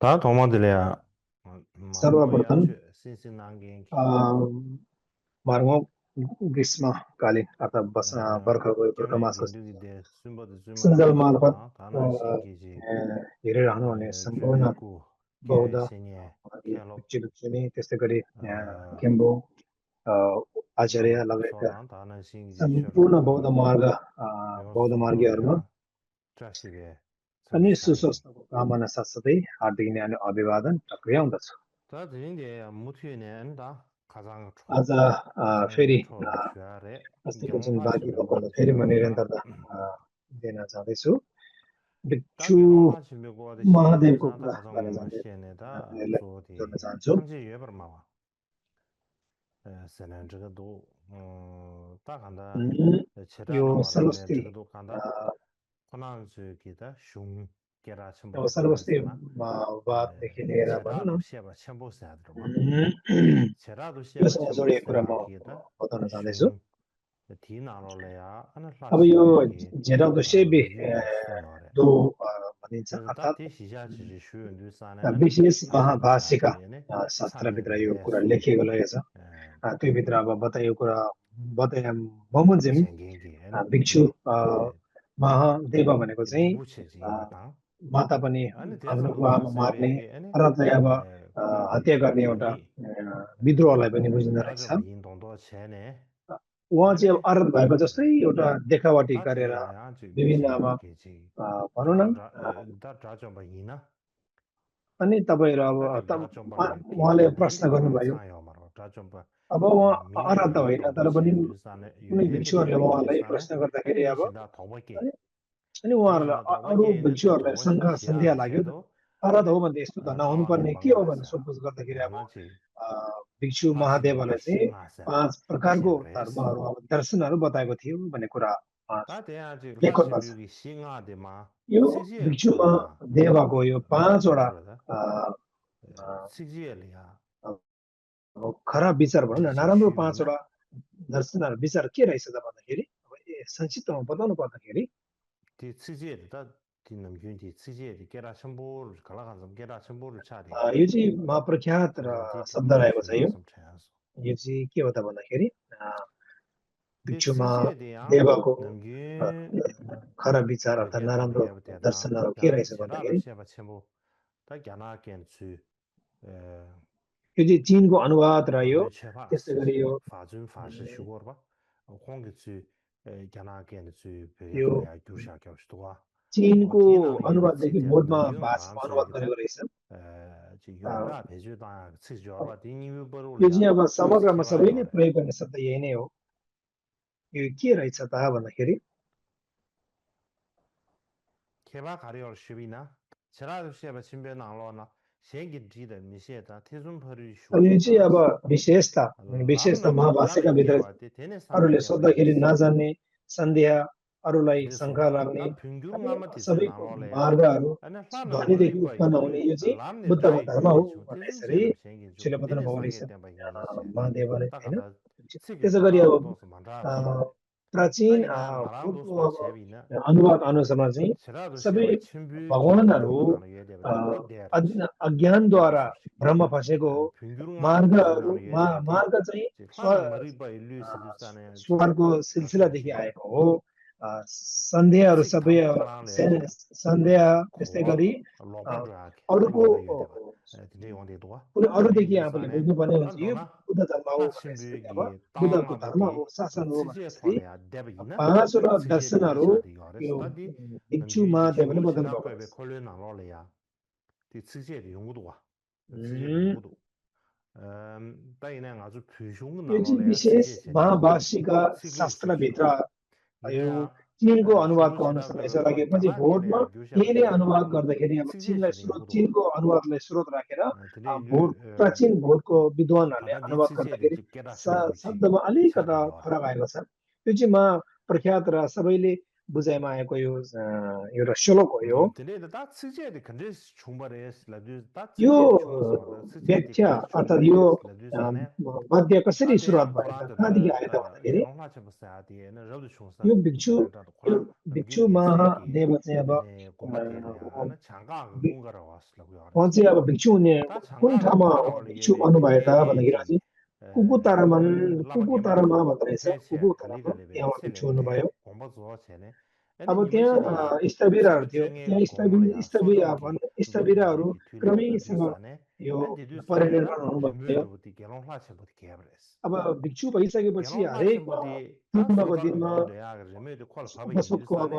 다 도마들이야. सर्वप्रथम 마르고야 신신난겐기. मार्गमा ग्रीष्मकालीन अथवा बर्खाको मासको 겐두기데 숨버드 सिन्जल 주마데 मार्फत 다 다나 신기지. हेरिरहनुहुने सम्पूर्ण 주비고 बौद्ध 게신예 켈로 भिक्षुनी त्यस्तै गरी केम्बो आचार्य लगायतका 소란 다나 신기지 सम्पूर्ण 쇼르고 यो बौद्ध मार्गीहरूमा 소소로야 ट्रासि게 अनि सब샤이. सुस्वास्थ्यको कामना साथसाथै हार्दिक न्यानो अभिवादन प्रक्रिया हुँदछ 다 드린데 무트에네 안다 가장 आज 가장 फेरि 초로 쉬아래 अस्तिको जुन 경과 बाँकी 침벽고 फेरि म 지역다 निरन्तरता दिन चाहँदैछु भिक्षु 다 경화 침벽고 대신 महादेवको 산다 कुरा गर्न 가정 जान्दै 시에네다 यहाँलाई जोड्न 조디 चाहन्छु 상지 예버마와 세는 저거도 딱 간다 यो 제라나 와라네 सर्वस्ती 저거도 간다 코난 저기다 슝 게라 अब 첨부 सर्वस्ती 그랬잖아 वाददेखि लिएर भनौँ 제라도 न 시에바 첨부스 하더라고 제라도 시에바 योसँग जोडिएको 첨부스 कुरा म 하기다 बताउन चाहँदैछु 슝 디나로래야 하는 अब यो 라치베기 झेराउँदो सेबे 리뷰 소노래 दो भनिन्छ 그래서 अर्थात् 다티 시자지 쉬운 뉴스안에는 विशेष 아시아부사 महाभाषिका 얘네 शास्त्रभित्र यो 사면에 कुरा 대해서 लेखिएको रहेछ त्योभित्र अब बताइएको कुरा बताए बमोजिम 생긴기에는 भिक्षु महादेव भनेको चाहिँ 리부체지 마당 माता पनि 아니 आफ्नो 대해서도 आमा मार्ने 마세베기에는 र चाहिँ अब 코난지 हत्या गर्ने एउटा 주기 विद्रोहलाई पनि बुझिँदो रहेछ 라저 인동도 체네 उहाँ चाहिँ अब 아니 आरत भएको जस्तै एउटा देखावटी गरेर 다들이야 지 विभिन्न अब 미세베기지 भनौँ न 다 라저 이나 अनि तपाईँहरू अब 다들 라저 उहाँले 비디 प्रश्न 딘데 गर्नुभयो 차요 말어 라저 अब उहाँ 미네 आराध होइन तर 인동도 पनि 체 뉴스안에 कुनै भिक्षुहरूले 유덴데 उहाँलाई 뉴스안에 प्रश्न गर्दाखेरि अब 니신다 더버게 अनि उहाँहरूलाई 니신다 अरू 더버게는 다 भिक्षुहरूलाई 더버게 शङ्का सन्देह लाग्यो 시야체도 आराध हो भने यस्तो त 다와로 नहुनुपर्ने के हो भनेर 망가사 सोधपुछ गर्दाखेरि अब 야나지 भिक्षु 파시베기 महादेवलाई चाहिँ 싱하세 5 प्रकारको 쳔브레스 धर्महरू अब दर्शनहरू बताएको थियो भन्ने कुरा 다 돼야지 लेखोत्मा छ 파시베기 싱하데마 यो 시지에 भिक्षु 콜로나 महादेवको यो 5 वटा 그러다 시지엘이야 खराब विचार भनौँ न 디지 नराम्रो 5 슈비나 वटा दर्शनहरू विचार के रहेछ त भन्दाखेरि अब संक्षिप्तमा बताउनु पर्दाखेरि 디 시지엘다 디는 균디 시지엘이 게라 첨보를 갈라간서 게라 첨보를 차리 यो चाहिँ महाप्रख्यात 디 शब्द 디디 रहेको छ यो 슈나섬 차야서 यो चाहिँ के हो त भन्दाखेरि 디 भिक्षु 시지엘이야 महादेवको 능균 खराब विचार अर्थात् 저게 좀 नराम्रो 해야겠다 दर्शनहरू के 야나 रहेछ 제라도 भन्दाखेरि 시아바 첨보 다 야나겐 주 यो चाहिँ चिनको अनुवाद रह्यो 콘데 체바 त्यस्तै गरी यो फाजुन फा시 शुगरबा 홍게 주 야나겐 주 यो 베야야 규샤 교스도와 चिनको 디나는 얘네 अनुवाददेखि 치데 बोधमा 능균 भाषामा अनुवाद 마음속에다 गरेको रहेछ 지 요라 베주다 치저바 디니우 यो चाहिँ 버로야 अब समग्रमा सबैले 케바요레 प्रयोग गर्ने शब्द यही नै हो यो के रहेछ त भन्दाखेरि 케바 가리얼 슈비나 제라도 시에바 침변 나로나 생기 디데 미시에다 태준 버리 अब यो चाहिँ अब विशेषता 람나 महाभाषाका 라베 भित्र 케바데 테네 अरूले 산데 सोद्धाखेरि नजान्ने सन्देह अरूलाई शङ्का 디르소라 लाग्ने 다 빙규 अनि 마마 디세 सबैको 나로래야 मार्गहरू 아니 라나 ध्वनिदेखि 머리바 उत्पन्न हुने यो चाहिँ 람네 बुद्धको 다이 धर्म हो 주 भन्ने 태준 यसरी 제라 생기 주 छिलो बताउनु 디네 भएको 상게 रहेछ 때바 이나세 महादेवले 딱 होइन 간다 츠기 त्यसै गरी अब 나라도 만다세 प्राचीन 다이나 나라도 पूर्व 소 अब 제비나 अनुवाद अनुसारमा चाहिँ 제라도 सबै 시에바 침뷰 भगवानहरू 기능나는 예데바 데르 अज्ञानद्वारा भ्रम फँसेको हो 빙규르마 मार्गहरू 디즈나는 예데바데 मार्ग चाहिँ लाना 머리바 일루스 दिसा네 स्वरको सिलसिलादेखि आएको हो सन्देहहरू सबै सन्देह त्यस्तै गरी अरूको कुनै अरूदेखि आफूले बुझ्नुपर्ने हुन्छ यो बुद्ध धर्म हो भने यसरी अब बुद्धको धर्म हो शासन हो भने यसरी 5 वटा दर्शनहरू यो भिक्षु महादेवले बताउनु भएको यो चाहिँ विशेष महाभाषिका शास्त्रभित्र यो चिनको अनुवादको अनुसार यसो लागेपछि भोटमा यही नै अनुवाद गर्दाखेरि अब चिनलाई स्रोत चिनको अनुवादलाई स्रोत राखेर भोट प्राचीन भोटको विद्वानहरूले अनुवाद गर्दाखेरि शब्दमा अलिकता फरक आएको छ यो चाहिँ प्रख्यात र सबैले बुझाइमा आएको यो एउटा श्लोक हो यो 근데 다 측제의 컨디스 충분해서 다 यो 측제 충분해서 측제의 व्याख्या 컨디스 अर्थात् यो 충분해서 पद्य कसरी सुरुवात 다대야 भयो त 코란도 कहाँदेखि आयो त भन्दाखेरि गेलोला बस्या दिएन रौद 충사 यो 코란 भिक्षु 겐세기 महादेव चाहिँ अब 네 고바데야 나 장가 공가로 왔으려고 उहाँ चाहिँ अब भिक्षु हुने 다 कुन 장가 ठाउँमा 공가로 भिक्षु हुनुभयो त भन्दाखेरि 예배지 कुकुतारामा भन्दो रहेछ 펜시야 कुकुतारामा 갈리갈리베 त्यहाँ भिक्षु हुनुभयो 공부 좋아 쟤네 अब त्यहाँ स्थविराहरू थियो त्यहाँ स्थविराहरू क्रमैसँग यो परिनिर्माण हुनुभयो अब भिक्षु भइसकेपछि हरेक पूर्णको दिनमा उपसुतको अब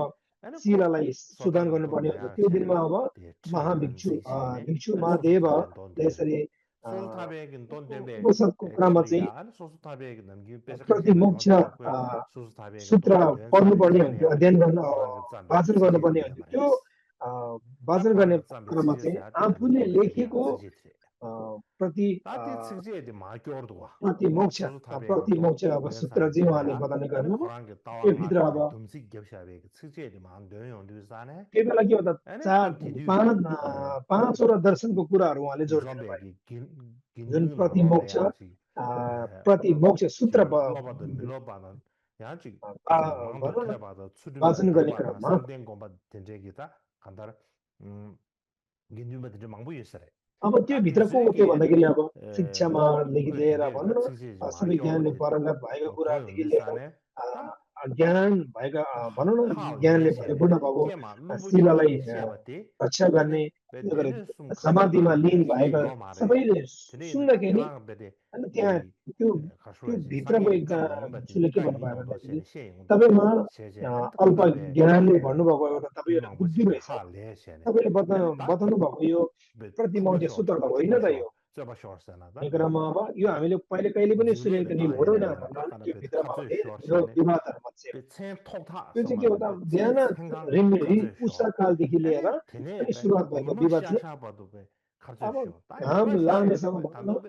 शिलालाई सुदान गर्नुपर्ने हुन्छ त्यो दिनमा अब भिक्षु महादेवले यसरी उपसतको क्रममा चाहिँ प्रतिमोक्ष सूत्र पढ्नुपर्ने हुन्थ्यो अध्ययन गर्न वाचन गर्नुपर्ने हुन्थ्यो त्यो वाचन गर्ने क्रममा चाहिँ आफूले लेखेको प्रतिमोक्ष अब सूत्र चाहिँ उहाँले बताउने गर्नु त्यो भित्र अब त्यो बेला के हो त पाँचवटा दर्शनको कुराहरू उहाँले जोड्नु भयो जुन प्रतिमोक्ष सूत्र वाचन गर्ने क्रममा अब त्यो भित्रको त्यो भन्दाखेरि अब शिक्षामादेखि लिएर भनौँ न सबै ज्ञानले पारङ्गत भएको कुरादेखि लिएर ज्ञान भएका भनौँ न ज्ञानले बुढ्न भएको शिलालाई रक्षा गर्ने समाधिमा लिन भएका सबैले सुन्दाखेरि अनि त्यहाँ त्यो भित्रको एकजना भिक्षुले के भन्नुभयो भन्दाखेरि तपाईँमा अल्प ज्ञानले भन्नुभएको एउटा तपाईँ एउटा बुद्धि रहेछ तपाईँले बताउनु भएको यो प्रतिमोक्ष सूत्र त होइन त यो क्रममा अब यो हामीले पहिले कहिले पनि सुनेको नि हो न त्यो भित्रमा विवादहरू मच्यो त्यो चाहिँ के हो त बिहान उषाकालदेखि लिएर अनि सुरुवात भएको विवाद चाहिँ अब घाम लाग्नेसम्म भनौँ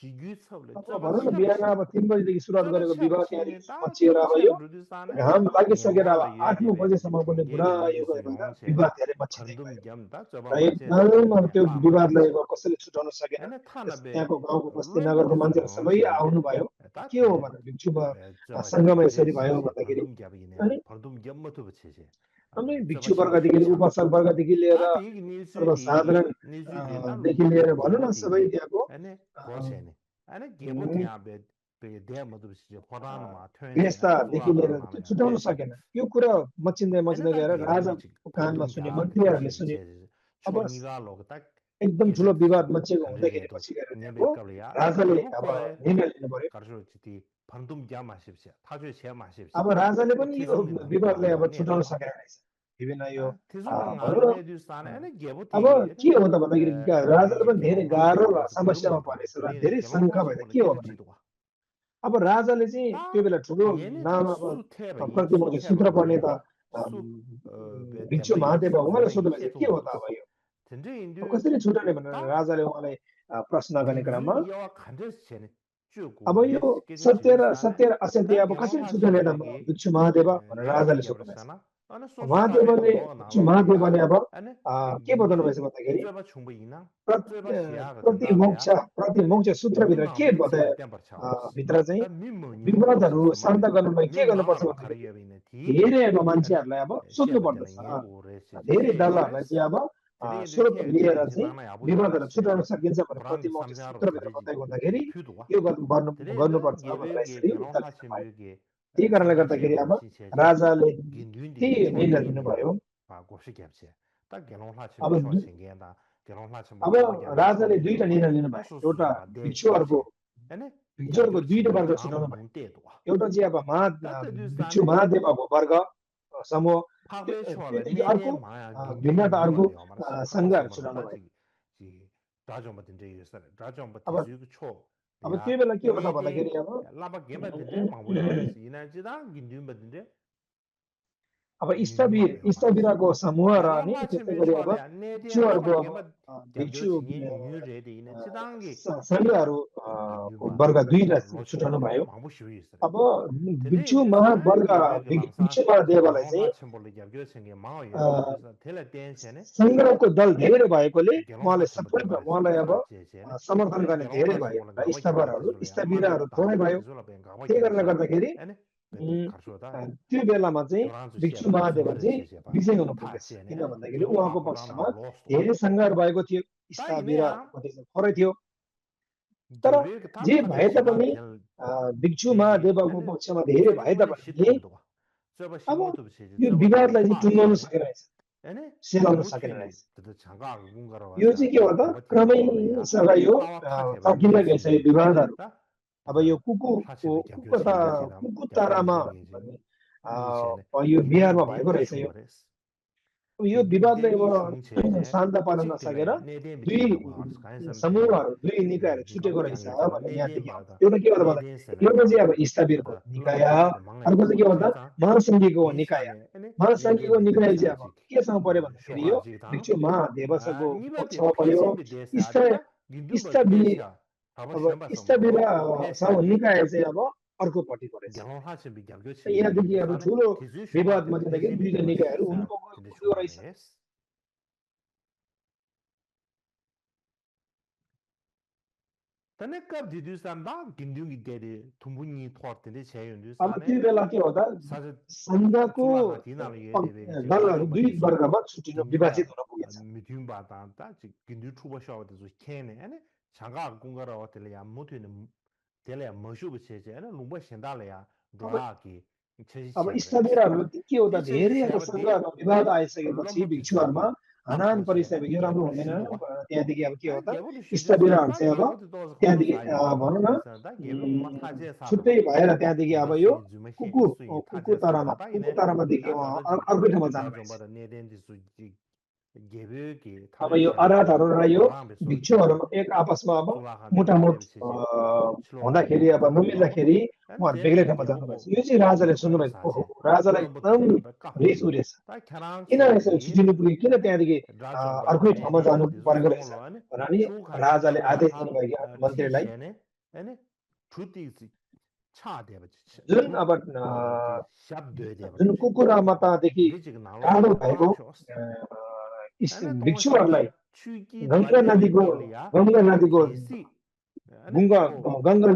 न बिहान अब 3 बजीदेखि सुरुवात गरेको विवाह त्यहाँदेखि मचिएर अब यो घाम लागिसकेर अब 8-9 बजेसम्म पनि पुरा यो विवाद धेरै मचिँदै र एकदम अब त्यो विवादलाई अब कसैले छुटाउन सकेन त्यहाँको गाउँको बस्ती नगरको मान्छेहरू सबै आउनुभयो के हो भनेर भिक्षुमा सङ्गम यसरी भयो भन्दाखेरि अनि भिक्षु वर्गदेखि उपासक वर्गदेखि लिएर सर्वसाधारणदेखि लिएर भनौँ न सबै त्यहाँको व्यवस्थादेखि लिएर छुटाउन सकेन यो कुरा मचिँदै गएर राजाको कानमा सुने मन्त्रीहरूले सुने अब एकदम ठुलो विवाद मचेको हुँदाखेरि पछि गएर राजाले अब निर्णय लिनु पर्यो अब राजाले पनि यो विवादलाई अब छुटाउन सकेन रहेछ विभिन्न यो अब के हो त भन्दाखेरि राजाले पनि धेरै गाह्रो समस्यामा परेछ र धेरै शङ्का भएर के हो भने अब राजाले चाहिँ त्यो बेला ठुलो नाम अब प्रतिमोक्ष सूत्र पढ्ने त भिक्षु महादेव उहाँलाई सोध्नुभएछ के हो त अब यो कसरी छुटाउने भनेर राजाले उहाँलाई प्रश्न गर्ने क्रममा अब यो सत्य र असत्य अब कसरी छुटाउने त भिक्षु महादेव भनेर राजाले सोध्नुभएछ महादेवले अब के बताउनु भएछ भन्दाखेरि प्रतिमोक्ष सूत्रभित्र के बतायो भित्र चाहिँ विवादहरू शान्त गर्नुलाई के गर्नुपर्छ भन्दाखेरि धेरै अब मान्छेहरूलाई अब सोध्नु पर्दछ धेरै दलहरूलाई चाहिँ अब स्रोत लिएर चाहिँ विवादहरू छुटाउन सकिन्छ भनेर प्रतिमोक्ष सूत्रभित्र बताएको हुँदाखेरि यो गर्नुपर्छ भनेर यसरी उत्तर दिनुभयो त्यही कारणले गर्दाखेरि अब राजाले के निर्णय लिनुभयो अब राजाले दुईटा निर्णय लिनुभयो एउटा भिक्षुहरूको दुईटा वर्ग छुटाउनु भयो एउटा चाहिँ अब भिक्षु महादेव वर्ग समूह अर्को भिन्नता अर्को सङ्घहरू छुटाउनु भयो अब त्यो बेला के हो त भन्दाखेरि अब अब इष्टवीरको समूह र नि त्यसै गरी अब भिक्षुहरूको अब भिक्षु संघहरू को वर्ग दुईलाई छुटाउनु भयो अब भिक्षु महावर्ग भिक्षु महादेवलाई चाहिँ सङ्घको दल धेरै भएकोले उहाँलाई अब समर्थन गर्ने धेरै भयो र इष्टवीरहरू थोरै भयो त्यही कारणले गर्दाखेरि त्यो बेलामा चाहिँ भिक्षु महादेव चाहिँ विजय हुनु पुगेछ किन भन्दाखेरि उहाँको पक्षमा धेरै सङ्घार भएको थियो इष्टवीरको थोरै थियो तर जे भए तापनि भिक्षु महादेवको पक्षमा धेरै भए तापनि अब यो विवादलाई चाहिँ टुङ्गाउन सकेन रहेछ सेलाउन सकेन रहेछ यो चाहिँ के हो त क्रमैसँग यो फर्किँदै गएछ यो विवादहरू अब यो कुकुतारामा यो बिहारमा भएको रहेछ यो विवादले अब शान्त पार्न नसकेर दुई समूहहरू दुई निकायहरू छुटेको रहेछ भन्ने यहाँ देखियो एउटा के हो त भन्दा एउटा चाहिँ अब इष्टवीरको निकाय अर्को चाहिँ के हो त महासङ्घीको निकाय महासङ्घीको निकाय चाहिँ अब केसँग पर्यो भन्दाखेरि यो भिक्षु महादेवको पक्षमा पर्यो इष्टवीर निकाय चाहिँ अब अर्कोपट्टि परेछ यहाँदेखि अब ठुलो विवादमा जाँदाखेरि दुईजना निकायहरू हुनुको रहेछ अब त्यो बेला के हो त सङ्घको दलहरू दुई वर्गमा छुटिनु विभाजित हुन पुगेछ अब इष्टवीरहरू के हो त धेरै अब सङ्घमा विवाद आइसकेपछि भिक्षुहरूमा हनान परिसकेको यो राम्रो हुँदैन त्यहाँदेखि अब के हो त इष्टवीरहरू चाहिँ अब त्यहाँदेखि भनौँ न छुट्टै भएर त्यहाँदेखि अब यो कुकुतारामादेखि अर्को ठाउँमा जानुपर्छ अब यो अराधहरू र यो भिक्षुहरू एक आपसमा अब मुटामुट हुँदाखेरि अब नमिल्दाखेरि उहाँहरू बेग्लै ठाउँमा जानुभएछ यो चाहिँ राजाले सुन्नुभएछ ओहो राजालाई एकदम रिस उठेछ किन यसो छिटिनु पुग्यो किन त्यहाँदेखि अर्कै ठाउँमा जानु परेको रहेछ भनेर नि राजाले आदेश दिनुभयो कि मन्त्रीलाई जुन अब जुन कुकुरामातादेखि टाढो भएको भिक्षुहरूलाई गङ्गा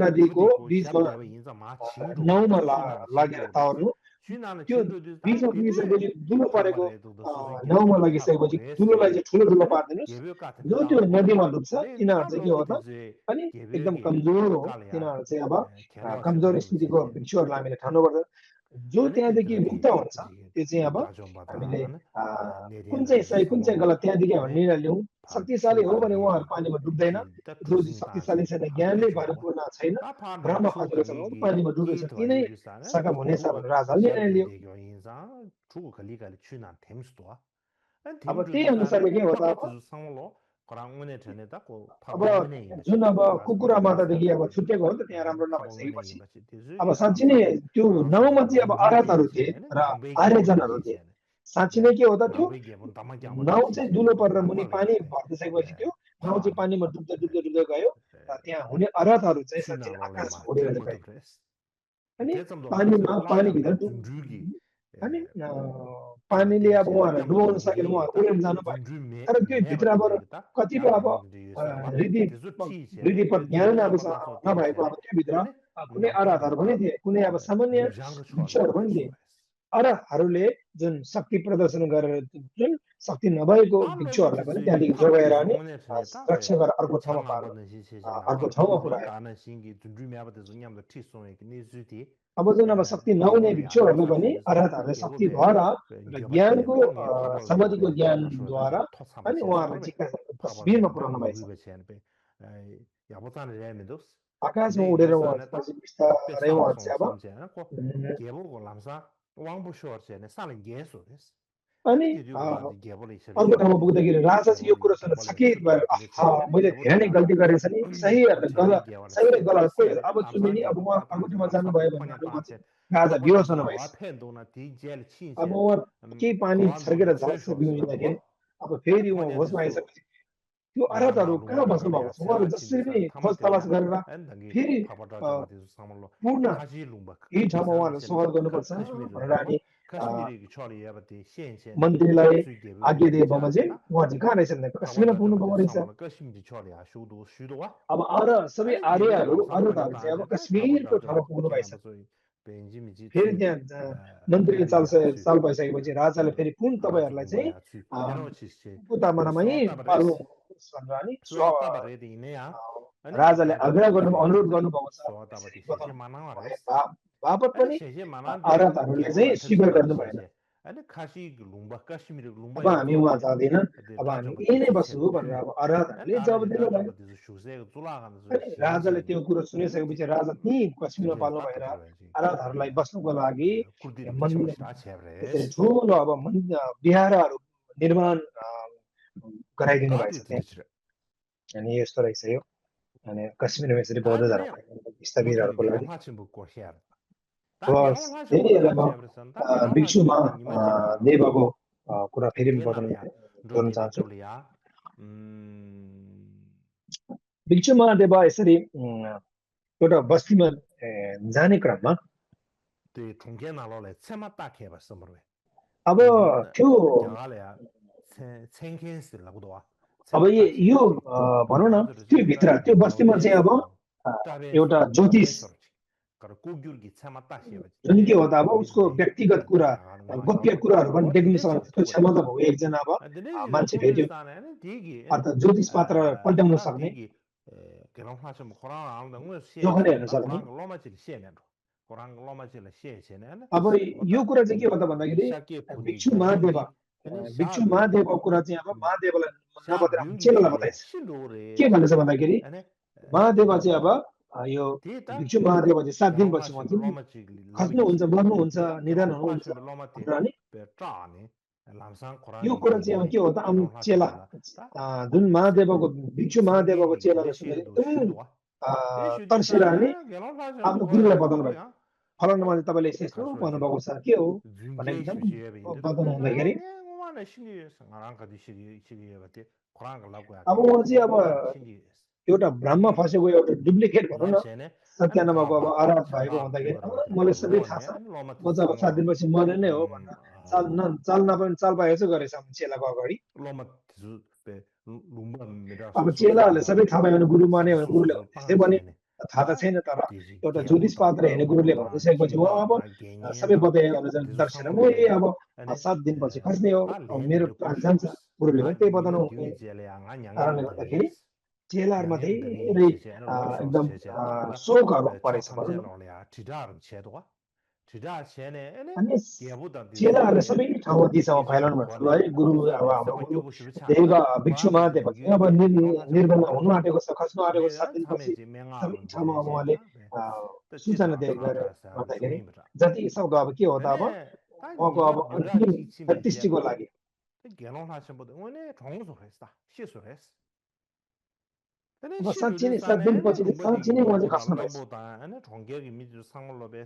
नदीको बीचमा नाउँमा लागेर तार्नु त्यो बीचमा पुगिसकेपछि दुलो परेको नाउँमा लगिसकेपछि दुलोलाई चाहिँ ठुलो पारिदिनुहोस् जो त्यो नदीमा डुब्छ तिनीहरू चाहिँ के हो त अनि एकदम कमजोर हो तिनीहरू चाहिँ अब कमजोर स्थितिको भिक्षुहरूलाई हामीले ठान्नुपर्छ जो त्यहाँदेखि मुक्त हुन्छ त्यो चाहिँ अब हामीले कुन चाहिँ सही कुन चाहिँ गलत त्यहाँदेखि हामी निर्णय लिउँ शक्तिशाली हो भने उहाँहरू पानीमा डुब्दैन जो शक्तिशाली छैन ज्ञानले भरिपूर्ण छैन ब्रह्म खोजेको छ पानीमा डुबेको छ तिनै सकम हुनेछ भनेर राजाले निर्णय लियो अब त्यही अनुसारले के हो त अब जुन अब कुकुरा मातादेखि अब छुट्टेको हो नि त त्यहाँ राम्रो नभइसकेपछि अब साँच्ची नै त्यो नाउँमा चाहिँ अब अराधहरू थिए र आर्यजनहरू थिए साँच्ची नै के हो त त्यो नाउँ चाहिँ दुलो परेर मुनि पानी भरिसकेपछि त्यो नाउँ चाहिँ पानीमा डुब्दै गयो र त्यहाँ हुने अराधहरू चाहिँ साँच्ची नै आकाशमा उडेर गए अनि पानीभित्र अनि पानीले अब उहाँहरूलाई डुबाउन सकेन उहाँहरू उडेर जानु भयो तर त्यो भित्रबाट कतिपय अब हृदयपट ज्ञान अब नभएको अब त्योभित्र कुनै अराधहरू पनि थिए कुनै अब सामान्य भिक्षुहरू पनि थिए अराधहरूले जुन शक्ति प्रदर्शन गरेर जुन शक्ति नभएको भिक्षुहरूलाई पनि त्यहाँदेखि जोगाएर अनि रक्षा गरेर अर्को ठाउँमा पुऱ्यायो अब जुन अब शक्ति नहुने भिक्षुहरूलाई पनि अराधहरूले शक्ति भएर ज्ञानको समाधिको ज्ञानद्वारा अनि उहाँहरूले तस्बिरमा पुऱ्याउनु भएछ आकाशमा उडेर उहाँहरू बिस्तारै उहाँहरू चाहिँ अब अनि अर्को ठाउँमा पुग्दाखेरि राजा चाहिँ यो कुरो सुनेर चकित भएर आहा मैले धेरै नै गल्ती गरेछ नि सही सही र गलत कोही अब चुमिनी अब उहाँ अर्को ठाउँमा जानुभयो भने उहाँ चाहिँ राजा बेहोस हुनुभएछ अब उहाँ के पानी छर्केर झार्छ बिउजिँदाखेरि अब फेरि उहाँ होसमा आइसकेपछि त्यो अरबहरू कहाँ बस्नु भएको छ उहाँहरू जसरी पनि खोज तलास गरेर फेरि पूर्ण यही ठाउँमा उहाँहरूले सवाल गर्नुपर्छ भनेर अनि मन्त्रीलाई आज्ञा दिए बमोजिम उहाँ चाहिँ कहाँ रहेछ भने कश्मीरमा पुग्नु भएको रहेछ अब सबै आर्यहरू अरबहरू चाहिँ अब कश्मीरको ठाउँमा पुग्नु भएछ फेरि त्यहाँ मन्त्रीले चाल पाइसकेपछि राजाले फेरि पुन तपाईँहरूलाई चाहिँ पुतामानामै पाल्नु भनेर अनि राजाले आग्रह गर्नु अनुरोध गर्नुभएको छ बापत पनि अरबहरूले चाहिँ स्वीकार गर्नु भएन अब हामी उहाँ जाँदैन अब हामी यही नै बस्नु भनेर अब अरबहरूले जवाब दिनु भयो राजाले त्यो कुरो सुनिसकेपछि राजा त्यहीँ कश्मीरमा पाल्नु भएर अरबहरूलाई बस्नुको लागि ठुलो अब बिहारहरू निर्माण गराइदिनु भएछ त्यहाँ अनि यस्तो रहेछ यो अनि कश्मीरमा यसरी बौद्ध धर्म स्थगितहरूको लागि भिक्षुमा देवको कुरा फेरि गर्न चाहन्छु भिक्षु महादेव यसरी एउटा बस्तीमा जाने क्रममा अब त्यो अब यो भनौँ न त्यो भित्र त्यो बस्तीमा चाहिँ अब एउटा ज्योतिष जुन के हो त अब उसको व्यक्तिगत कुरा गोप्य कुराहरू पनि देख्न सक्ने त्यो क्षमता भयो एकजना अब मान्छे भेट्यो अर्थात् ज्योतिष पात्र पल्ट्याउन सक्ने जोखले हेर्न सक्ने अब यो कुरा चाहिँ के हो त भन्दाखेरि भिक्षु महादेवको कुरा चाहिँ अब महादेवलाई नबताएर चेलालाई बताइन्छ के भनेछ भन्दाखेरि महादेव चाहिँ अब यो भिक्षु महादेव चाहिँ 7 दिनपछि खस्नुहुन्छ मर्नुहुन्छ निधन हुनुहुन्छ अनि यो कुरा चाहिँ अब के हो त चेला जुन महादेवको भिक्षु महादेवको चेलाले सुने तर्सेर अनि आफ्नो गुरुलाई बताउनु भयो फलाना मान्छे तपाईँले यस्तो भन्नुभएको छ के हो भनेर बताउनु हुँदाखेरि अब उहाँ चाहिँ अब एउटा भ्रममा फसेको एउटा डुप्लिकेट भनौँ न सत्य नभएको अब आराध भएको हुँदाखेरि मलाई सबै थाहा छ म चाहिँ अब 7 दिनपछि मर्ने नै हो भनेर चाल नपाउने चाल पाएको चाहिँ गरेछ चेलाको अगाडि अब चेलाहरूले सबै थाहा पायो भने गुरु माने भने गुरुले त्यस्तै भने थाहा त छैन तर एउटा ज्योतिष पात्र हेर्ने गुरुले भनिसकेपछि म अब सबै बताए दर्शन म अब 7 दिनपछि खस्ने हो मेरो प्राण जान्छ गुरुले पनि त्यही बताउनु कारणले गर्दाखेरि चेलाहरूमा धेरै एकदम शोकहरू परेछ अनि चेलाहरूले सबै ठाउँमा दिशामा फैलाउनु भएको है गुरु अब हाम्रो देव भिक्षु महादेव अब निर्बन्ध हुनु आँटेको छ खस्नु आँटेको 7 दिनपछि सबै ठाउँमा अब उहाँले सूचना दिएको गर्दाखेरि जति सक्दो अब के हो त अब उहाँको अब अन्तिम दृष्टिको लागि अब साँच्ची नै 7 दिनपछि साँच्ची नै उहाँ चाहिँ खस्नु भएछ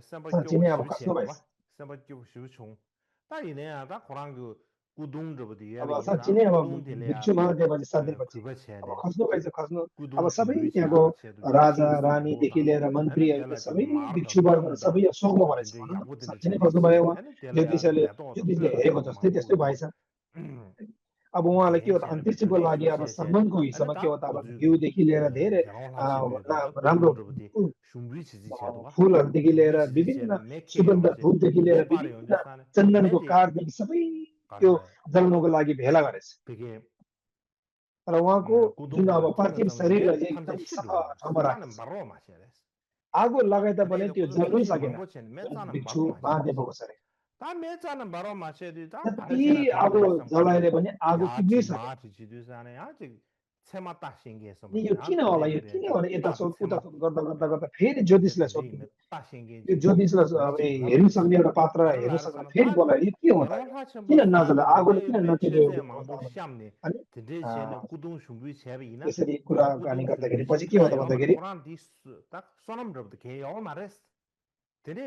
साँच्ची नै अब खस्नु भएछ अब साँच्ची नै अब भिक्षु महादेव 7 दिनपछि अब खस्नु भएछ खस्नु अब सबै त्यहाँको राजा रानीदेखि लिएर मन्त्री सबै भिक्षु वर्ग सबै शोकमा परेछ साँच्ची नै खस्नु भयो उहाँ ज्योतिषले हेरेको जस्तै त्यस्तै भएछ अब उहाँलाई के हो त अन्त्येष्टिको लागि अब सम्मानको हिस्सामा के हो त अब घिउदेखि लिएर धेरै राम्रो फुलहरूदेखि लिएर विभिन्न सुगन्ध धूपदेखि लिएर विभिन्न चन्दनको काठदेखि सबै त्यो जलाउनको लागि भेला गरेछ तर उहाँको जुन अब पार्थिव शरीरलाई चाहिँ एकदम सफा ठाउँमा राखेको आगो लगाए तापनि त्यो जल्नै सकेन भिक्षु महादेवको शरीर जति आगो जलाएर पनि आगो पुग्नै सकेन 세마다 신기해서 नि यो किन होला यो किन भने यता सोध उता सोध गर्दा गर्दा गर्दा फेरि ज्योतिषलाई सोध्नु यो ज्योतिषलाई अब हेर्न सक्ने एउटा पात्र हेर्न सक्ने फेरि बोलायो यो के होला किन नजला आगोले किन नटेल्यो अनि यसरी कुराकानी गर्दाखेरि पछि के हो त भन्दाखेरि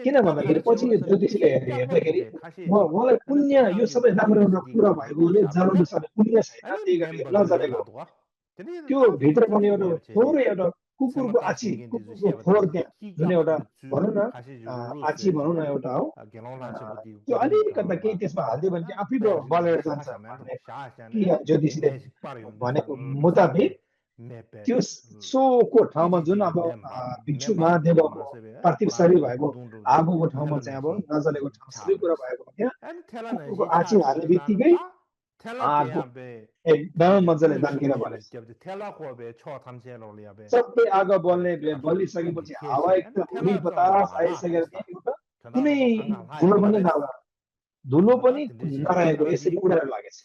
किन भन्दाखेरि पछि यो ज्योतिषीले हेर्दाखेरि मलाई पुण्य यो सबै राम्रो राम्रो कुरा भएकोले जलाउनु सक्ने पुण्य छैन त्यही कारण नजलेको त्यो भित्र पनि एउटा थोरै एउटा कुकुरको आँची कुकुरको खोर त्यहाँ जुन एउटा भनौँ न आँची भनौँ न एउटा हो त्यो अलिकता केही त्यसमा हालिदियो भने चाहिँ आफै बलेर जान्छ कि ज्योतिषीले भनेको मुताबिक त्यो सोको ठाउँमा जुन अब भिक्षु महादेवको पार्थिव शरीर भएको आगोको ठाउँमा चाहिँ अब नजलेको ठाउँ सबै कुरा भएको त्यहाँ कुकुरको आँची हाल्ने बित्तिकै आगो एकदम मजाले दान्किन भनेछ सबै आगो बलिसकेपछि हावा एकदम हुरी बतास आइसकेर त्यहाँ एउटा कुनै धुलो पनि धुलो पनि नरहेको यसरी उडेर लागेछ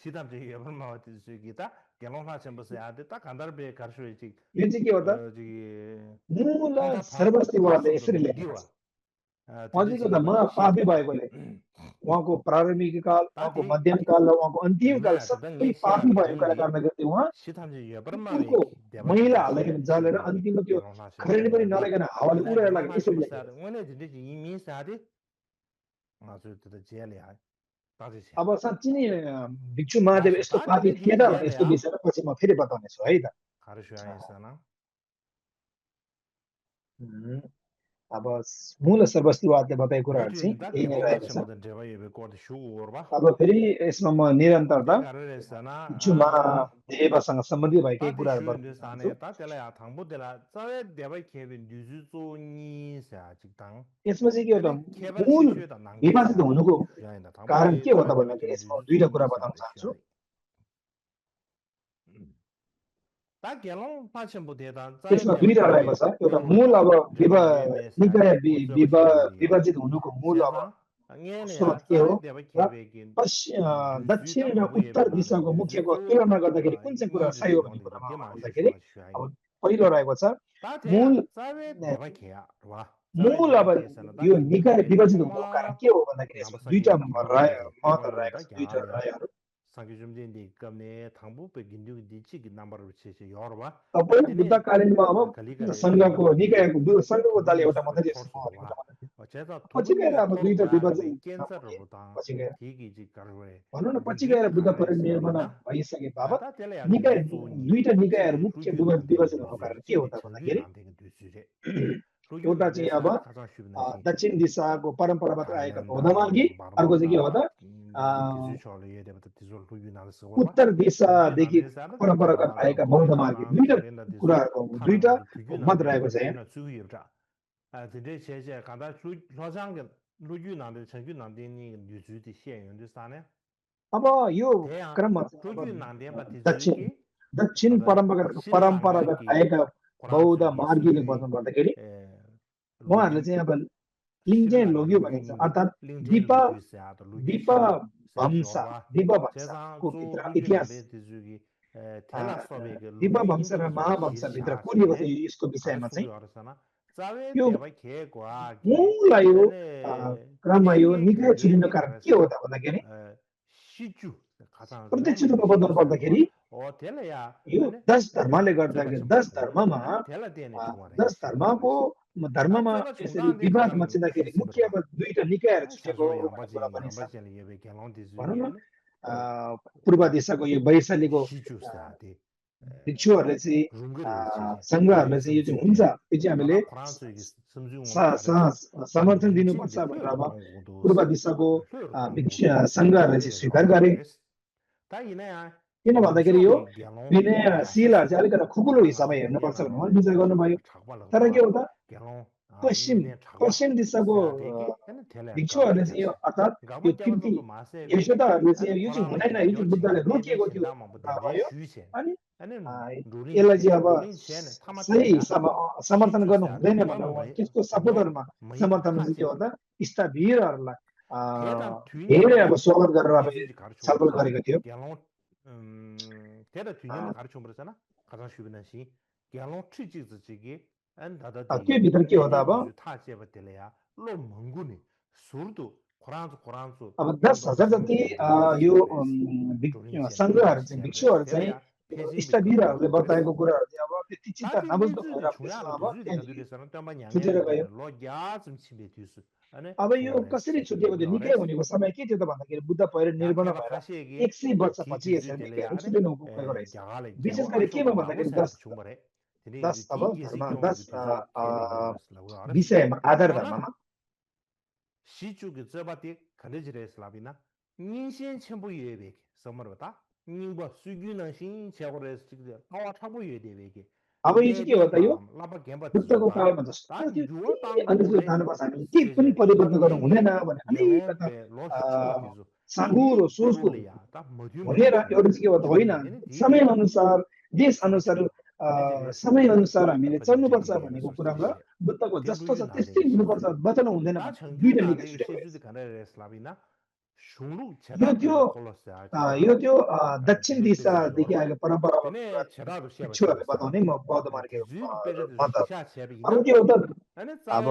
यो चाहिँ के हो त मूल सर्वस्तिवादले यसरी लेखेको छ अझैको त म पापी भएकोले उहाँको प्रारम्भिक काल उहाँको मध्यम काल र उहाँको अन्तिम काल सबै पापी भएको कारणले गर्दा उहाँ कुकुरको मैला हाल्दाखेरि जलेर अन्तिममा त्यो खरेनी पनि नलागिकन हावाले उडेर लाग्यो यसरी अब साँच्ची नै भिक्षु महादेव यस्तो पापी थिए त यस्तो विषयमा पछि म फेरि बताउने छु है त अब मूल सर्वस्तिवादले बताएको कुराहरू चाहिँ यही नै रहेको छ अब फेरि यसमा म निरन्तरता भिक्षु महादेवसँग सम्बन्धित भएकै कुराहरू बताउँछु यसमा चाहिँ के हो त मूल विभाजित हुनुको कारण के हो त भन्दाखेरि यसमा दुईटा कुरा बताउन चाहन्छु त्यसमा दुईटा रहेको छ एउटा मूल अब निकाय विभाजित हुनुको मूल अब स्रोत के हो दक्षिण र उत्तर दिशाको मुख्यको तुलना गर्दाखेरि कुन चाहिँ कुरा सही हो भन्ने कुरामा भन्दाखेरि अब पहिलो रहेको छ मूल अब यो निकाय विभाजित हुनुको कारण के हो भन्दाखेरि यसमा दुईटा महत्त्व रहेको छ दुईटा रायहरू पहिलो बुद्धकालीनमा अब सङ्घको निकायको सङ्घको दल एउटा मात्रै पछि गएर अब दुईटा विभाजन पछि गएर भनौँ न पछि गएर बुद्ध परिनिर्वाण भइसके बापत निकाय दुईटा निकायहरू मुख्य विभाजन हुनुको कारण के हो त भन्दाखेरि एउटा चाहिँ अब दक्षिण दिशाको परम्पराबाट आएका बौद्ध मार्गी अर्को चाहिँ के हो त उत्तर दिशादेखि परम्परागत आएका बौद्ध मार्गी दुईटा कुराहरूको दुईटा मत रहेको छ अब यो क्रममा दक्षिण परम्परागत आएका बौद्ध मार्गीले बदन गर्दाखेरि उहाँहरूले चाहिँ अब लिङ्जे लोग्यो भनिन्छ अर्थात् दिपवंशको भित्र इतिहास दिपवंश र महावंशभित्र कुरिएको छ यसको विषयमा चाहिँ यो मूल यो क्रममा यो निकाय छिरिनु कारण के हो त भन्दाखेरि प्रत्यक्ष रूपमा बदल पर्दाखेरि यो 10 धर्मले गर्दाखेरि 10 धर्ममा यसरी विवाद मचिँदाखेरि मुख्य अब दुईटा निकायहरू छुटेको भनौँ न पूर्व दिशाको यो वैशालीको भिक्षुहरूले चाहिँ सङ्घहरूले चाहिँ यो चाहिँ हुन्छ यो चाहिँ हामीले समर्थन दिनुपर्छ भनेर अब पूर्व दिशाको सङ्घहरूले चाहिँ स्वीकार गरे किन भन्दाखेरि यो विनयशीलहरू चाहिँ अलिकति खुकुलो हिसाबमा हेर्नुपर्छ भनेर विचार गर्नुभयो तर के हो त पश्चिम दिशाको भिक्षुहरूले चाहिँ यो अर्थात् यो कृति यशोदाहरूले चाहिँ यो चाहिँ हुँदैन यो चाहिँ बुद्धले रोकिएको थियो अनि यसलाई चाहिँ अब सही समर्थन गर्नु हुँदैन भनेर त्यसको सपोर्टरमा समर्थन चाहिँ के हो त इष्टवीरहरूलाई धेरै अब स्वागत गरेर अब छलफल गरेको थियो 가장 쉬운 시 개론 취직지기 안 त्यो 다다디 भित्र के हो त अब 내내 타제버 될래야 로 멍구니 술도 고란수 अब 땡도 10,000 जति यो सङ्घहरू चाहिँ भिक्षुहरू चाहिँ इष्टवीरहरूले बताएको कुराहरू चाहिँ अब त्यति चिन्ता नबुझ्नु भएर त्यसमा अब त्यहाँदेखि छुटेर गयो अब यो कसरी छुट्यो भने निकै हुनेको समय के थियो त भन्दाखेरि बुद्ध परिनिर्वाण भएर 100 वर्षपछि यसरी निकैहरू छुटिनु गएको रहेछ विशेष गरी केमा भन्दाखेरि 10 अब धर्म 10 विषयमा आधार धर्ममा 시주기 저바디 간대지레 슬라비나 인신 첨부 예외 선물보다 인과 수규는 신 제거를 쓰게 나와 차부 예외게 अब यो चाहिँ के हो त यो बुद्धको कालमा जस्तो अनुसार जानुपर्छ हामी केही पनि परिवर्तन गर्नु हुँदैन भने अलिकता साँगुरो सोचको भनेर एउटा चाहिँ के हो त होइन समयअनुसार देशअनुसार समयअनुसार हामीले चल्नुपर्छ भनेको कुरामा बुद्धको जस्तो छ त्यस्तै हुनुपर्छ बताउनु हुँदैन दुईटा निकै छुट्यो यो त्यो दक्षिण दिशादेखि आएको परम्परा भिक्षुहरूले बताउने म बौद्ध मार्गको मत अब के हो त अब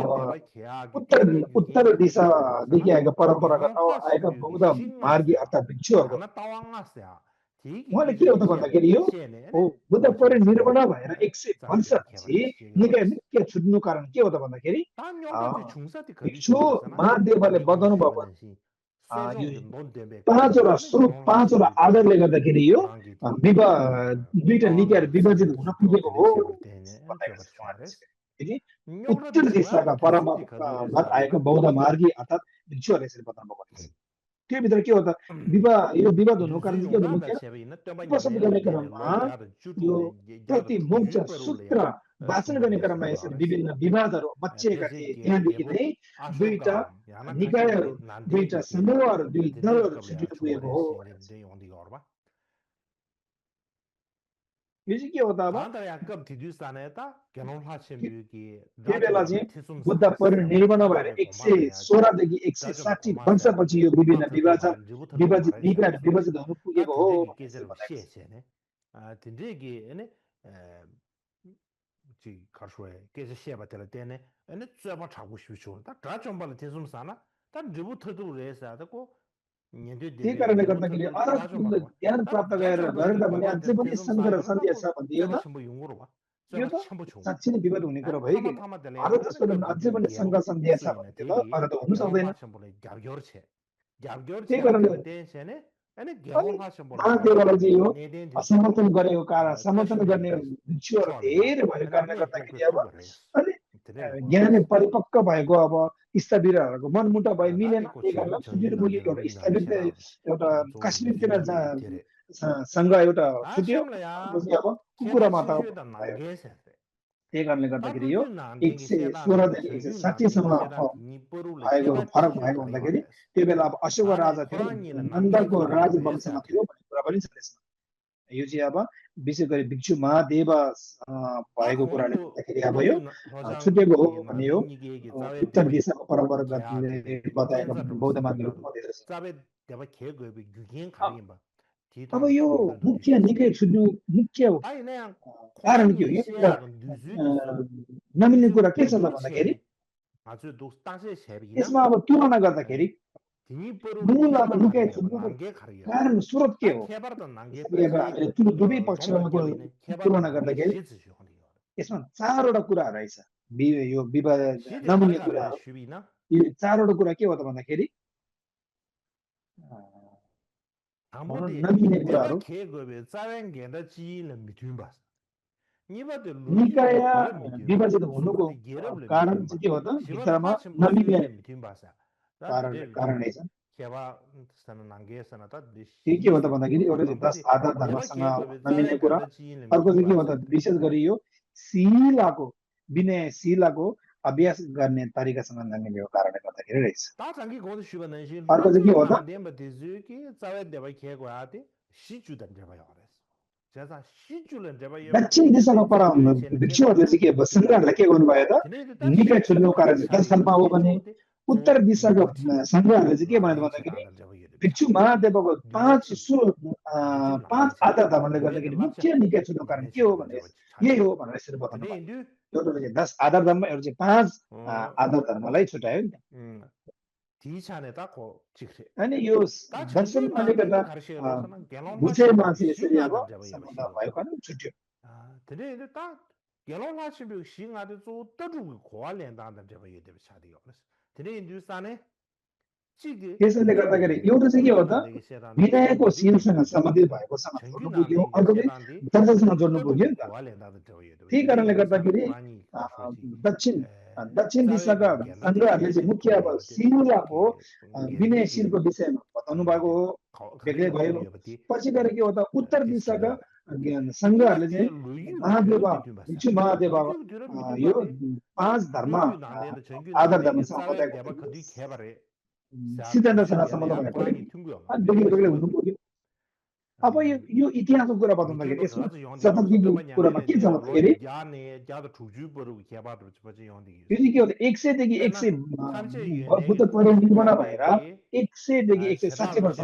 उत्तर दिशादेखि आएको परम्परागत आएका बौद्ध मार्गी अर्थात् भिक्षुहरूको उहाँले के हो त भन्दाखेरि यो बुद्ध परिनिर्वाण भएर 100 वर्षपछि निकै मुख्य छुट्नु कारण के हो त भन्दाखेरि भिक्षु महादेवले बताउनु भएको पाँचवटा स्रोत पाँचवटा आधारले गर्दाखेरि यो विवाह दुईटा निकायहरू विभाजित हुन पुगेको हो उत्तर दिशाका परम्परागत आएको बौद्ध मार्गी अर्थात् भिक्षुहरूले यसरी बताउनु भएको छ त्यो भित्र के हो त यो विवाद हुनुको कारण के हो त उपसम्म गर्ने क्रममा यो प्रति मोक्ष सूत्र वाचन गर्ने क्रममा यसरी विभिन्न विवादहरू बच्चिएका थिए त्यहाँदेखि नै दुईटा निकायहरू दुईटा समूहहरू दुई दलहरू छुटिनु पुगेको हो यो चाहिँ के हो त अब त्यो बेला चाहिँ बुद्ध परिनिर्वाण भएर 116 देखि 160 वर्षपछि यो विभिन्न विभाजित हुनु पुगेको हो त्यही कारणले गर्दाखेरि अरबले ज्ञान प्राप्त गरेर भने अझै पनि सङ्घ र सन्देश छ भनिदियो त यो त साँच्चै नै विवाद हुने कुरा भयो कि अरब जसको अझै पनि सङ्घ सन्देश छ भन्थ्यो त अरू त हुनु सक्दैन त्यही कारणले महादेवलाई चाहिँ यो समर्थन गरेको कारण समर्थन गर्ने भिक्षुहरू धेरै भएको कारणले गर्दाखेरि अब ज्ञान परिपक्व भएको अब इष्टवीरहरूको मनमुटा भए मिलेन त्यही कारण छुट्टिनु पुग्यो एउटा इष्टवीर एउटा काश्मीरतिर सँग एउटा छुट्यो अब कुकुरा माता त्यही कारणले गर्दाखेरि यो 116 देखि 160 सम्म भएको फरक भएको भन्दाखेरि त्यो बेला अब अशोक राजा थियो नन्दको राजवंशमा थियो भन्ने कुरा पनि छ त्यसमा यो चाहिँ अब विशेष गरी भिक्षु महादेव भएको कुराले गर्दाखेरि अब यो छुटेको हो भने यो उत्तर दिशाको परम्परागतले बताएको बौद्ध मार्गीहरू अब यो मुख्य निकै छुट्नु मुख्य कारण के हो नमिल्ने कुरा के छ त भन्दाखेरि यसमा अब तुलना गर्दाखेरि मूल अब निकै छुट्नुको कारण स्रोत के हो दुवै पक्षमा तुलना गर्दाखेरि यसमा चारवटा कुरा रहेछ यो विवाद नमिल्ने कुराहरू यो चारवटा कुरा के हो त भन्दाखेरि नमिल्ने कुराहरू निकाय विभाजित हुनुको कारण चाहिँ के हो त भित्रमा नमिल्ने कारणै छ के हो त भन्दाखेरि एउटा 10 आधार धर्मसँग नमिल्ने कुरा अर्को चाहिँ के हो त विशेष गरी यो शीलाको विनयशीलाको अभ्यास गर्ने तरिकासँग नमिलेको कारणले गर्दाखेरि रहेछ अर्को चाहिँ के हो त दक्षिण दिशाको भिक्षुहरूले चाहिँ के सङ्घहरूलाई के गर्नुभयो त निकै छुट्नुको कारण 10 सालमा हो भने उत्तर दिशाको सङ्ग्रहले चाहिँ के भनेर भन्दाखेरि भिक्षु महादेवको पाँच आधार धर्मले गर्दाखेरि मुख्य निकाय छुट्याउनु कारण के हो भने यही हो भनेर यसरी बताउनु भयो। एउटा चाहिँ 10 आधार धर्म, एउटा चाहिँ 5 आधार धर्मलाई छुट्यायो नि त। अनि यो दर्शनले गर्दा विषयमा चाहिँ यसरी अब सम्बन्ध भएको कारण छुट्यो। त्यसैले गर्दाखेरि एउटा चाहिँ के हो त विनयको शीलसँग सम्बन्धित भएको जोड्नु पुग्यो, अर्को चाहिँ दर्शनसँग जोड्नु पुग्यो नि त। त्यही कारणले गर्दाखेरि दक्षिण दिशाका सङ्ग्रहहरूले चाहिँ मुख्य अब शीलको विनयशीलको विषयमा बताउनु भएको हो, बेग्लै भयो। पछि गएर के हो त उत्तर दिशाका सङ्ग्रहहरूले चाहिँ भिक्षु महादेव यो 5 धर्म आधार धर्मसँग बताएको सिद्धान्तसँग सम्बन्ध भएकोले बेग्लै बेग्लै हुनु पुग्यो। अब यो इतिहासको कुरा बताउँदाखेरि यसमा शताब्दीको कुरामा के छ भन्दाखेरि यो चाहिँ के हो 100 देखि 100 बुद्ध परिनिर्वाण भएर 100 देखि 160 वर्ष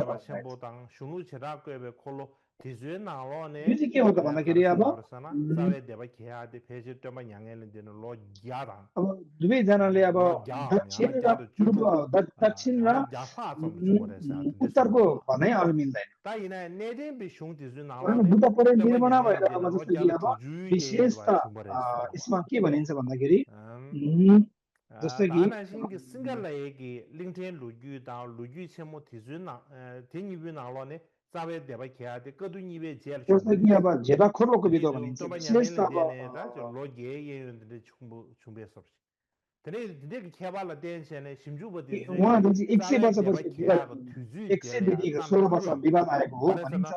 यो चाहिँ के हो त भन्दाखेरि अब दुवैजनाले अब दक्षिण र उत्तरको भनाइ अरू मिल्दैन। बुद्ध परिनिर्वाण भएर अब जस्तो कि अब विशेष त यसमा के भनिन्छ भन्दाखेरि जस्तो कि जस्तो कि अब झेपा खोर्लोको विधो भनिन्छ विशेष त अब उहाँले चाहिँ 100 वर्षपछि 100 देखि 16 वर्ष विवाद आएको हो भनिन्छ।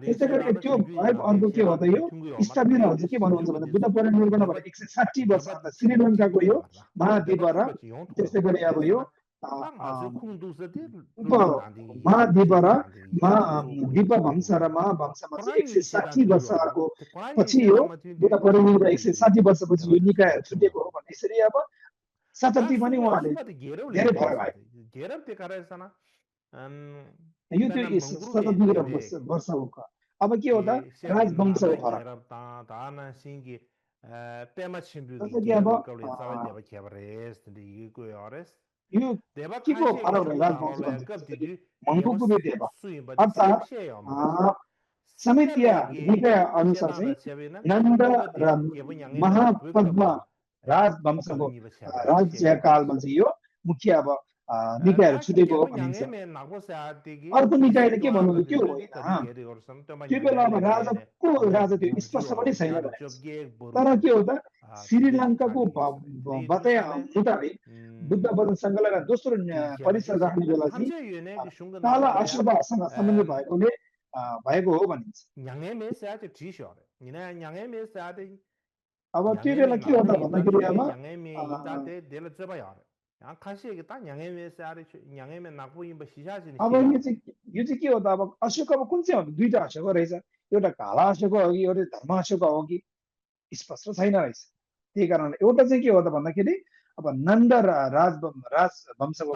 त्यसै गरी त्यो भएको अर्को के हो त यो इष्टवीरहरू चाहिँ के भन्नुहुन्छ भने बुद्ध परिनिर्वाण भएर 160 वर्ष श्रीलङ्काको यो महाद्वीप र त्यसै गरी अब यो महाद्वीप र दीपवंश र महावंशमा चाहिँ 160 वर्षको पछि यो बुद्ध परिनिर्वाण 160 वर्षपछि यो निकाय छुटेको हो भन्ने यसरी अब शताब्दी पनि उहाँले धेरै फरक आयो। यो चाहिँ शताब्दीको वर्ष हो। अब के हो त राजवंशको फरक यो के को फरक राजवंश मङ्गोको देव अर्थात् समितिया निकाय अनुसार चाहिँ नन्द र महापद्म राजवंशको राज्यकालमा चाहिँ यो मुख्य अब निकायहरू छुटेको हो भनिन्छ। अर्को निकायले के भन्नु त्यो होइन, त्यो बेला अब राजा थियो स्पष्ट पनि छैन। तर के हो त श्रीलङ्काको बताए मुताबिक बुद्ध वचन सङ्घलाई दोस्रो परिषद राख्ने बेला चाहिँ काला अशोकसँग सम्बन्धित भएको हो भनिन्छ। अब त्यो बेला के हो त भन्दाखेरि अब यो चाहिँ के हो त अब अशोक अब कुन चाहिँ हो दुईटा अशोक रहेछ, एउटा काला अशोक हो कि एउटा धर्म अशोक हो कि स्पष्ट छैन रहेछ। त्यही कारणले एउटा चाहिँ के हो त भन्दाखेरि अब नन्द र राजवंशको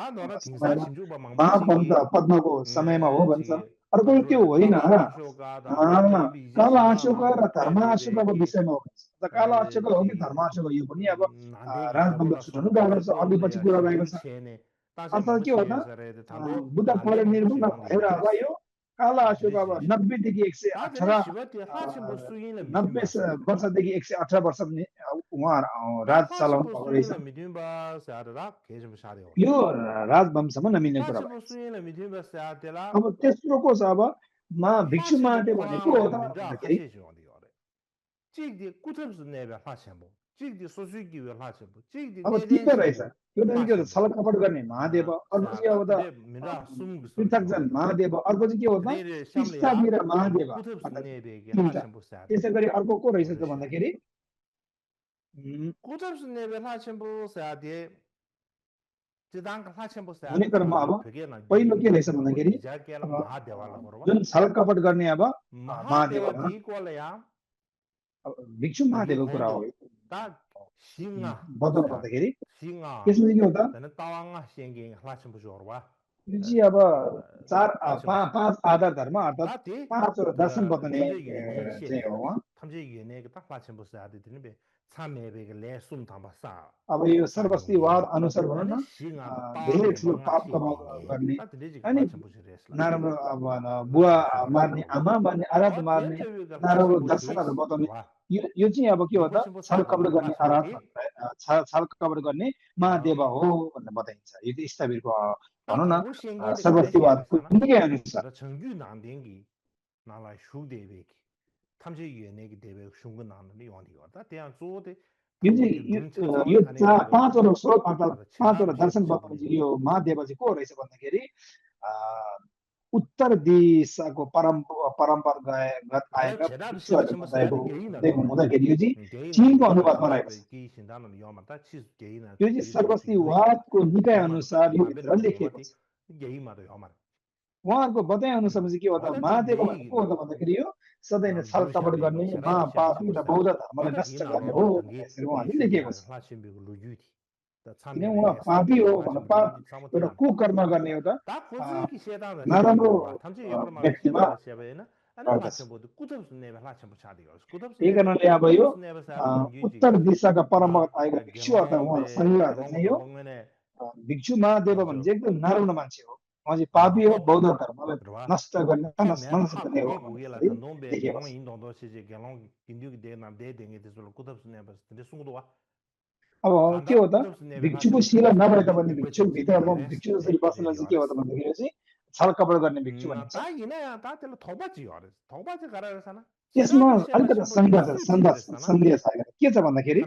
महावंश पद्मको समयमा हो भन्छ। अर्को त्यो होइन काला अशोक र धर्म अशोकको विषयमा हो भन्छ। काला अशोक हो कि धर्म अशोक यो पनि अब राजवंश छुटाउनु गएको छ, अघि पछि कुरा भएको छ। अर्थात् के हो त बुद्ध परिनिर्वाण भएर अब यो काला अशोक अब 90 देखि 118 90 वर्षदेखि 118 वर्ष उहाँ राज चलाउनु भएको रहेछ। यो राजवंशमा नमिल्ने कुरा भयो। अब तेस्रो को छ अब भिक्षु महादेव भनेको हो त भन्दाखेरि अब तिनवटा रहेछ। एउटा चाहिँ के हो छल कपट गर्ने महादेव, अर्को चाहिँ अब त पृथकजन महादेव, अर्को चाहिँ के हो त इष्टवीर महादेव। त्यसै गरी अर्को को रहेछ त भन्दाखेरि हुने क्रममा अब पहिलो के रहेछ भन्दाखेरि जुन छल कपट गर्ने अब महादेव भिक्षु महादेवको कुरा हो। 싱아 बदल भन्दाखेरि 싱아 यसमा चाहिँ के हो त तने तावाङा सिंगे लाछम बुझोरवा यो चाहिँ अब पाँच आधार धर्म अर्थात् ताते 5 दर्शन बताउने 탐제 유네 चाहिँ हो उहाँ 탐제 유네 그 딱 लाछम बुझ आदि दिने बे छामेबे के ले सुम थामा सा अब यो सर्वस्तिवाद अनुसार भनौँ अनि न सिंगा धेरै ठुलो पाप कमाउ गर्ने अनि नराम्रो अब बुवा मार्ने आमा मार्ने आराध मार्ने नराम्रो दर्शनहरू बताउने यो चाहिँ अब के हो त छलकपट गर्ने छलकपट गर्ने महादेव हो भनेर बताइन्छ यो चाहिँ स्थविरको भनौँ न सर्वस्तिवादको निकै अनुसार 정규 난den기 나라 슈데베기 탐제 유네기 데베 슝고 나는데 요한이 왔다 대한 조데 यो चाहिँ यो पाँचवटा स्रोत अर्थात् 5वटा दर्शन बताउने चाहिँ यो महादेव चाहिँ को रहेछ भन्दाखेरि उत्तर दिशाको परम्परागत आएका हुँदाखेरि यो चाहिँ चीनको अनुवादमा रहेको छ यो चाहिँ सर्वस्तिवादको निकाय अनुसार यो भित्र लेखिएको छ उहाँहरूको बताए अनुसार चाहिँ के हो त महादेव भनेको को हो त भन्दाखेरि यो सधैँ नै छलकपट गर्ने महापापी र बौद्ध धर्मलाई नष्ट गर्ने हो यसरी उहाँले लेखेको छ किन उहाँ पापी हो भनेर पाप एउटा कुकर्म गर्ने एउटा नराम्रो व्यक्तिमा त्यही कारणले अब यो उत्तर दिशाका परम्परागत आएको भिक्षु अथवा उहाँ सङ्घर्ष चाहिँ यो भिक्षु महादेव भने चाहिँ एकदम नराम्रो मान्छे हो उहाँ चाहिँ पापी हो बौद्ध धर्मलाई नष्ट गर्ने नष्ट गर्ने हो अब के हो त भिक्षुको शिला नभए तापनि भिक्षुभित्र भिक्षु जसरी बस्न चाहिँ के हो त भन्दाखेरि चाहिँ छलकपट गर्ने भिक्षु भनिन्छ यसमा अलिकति सन्देह छ के छ भन्दाखेरि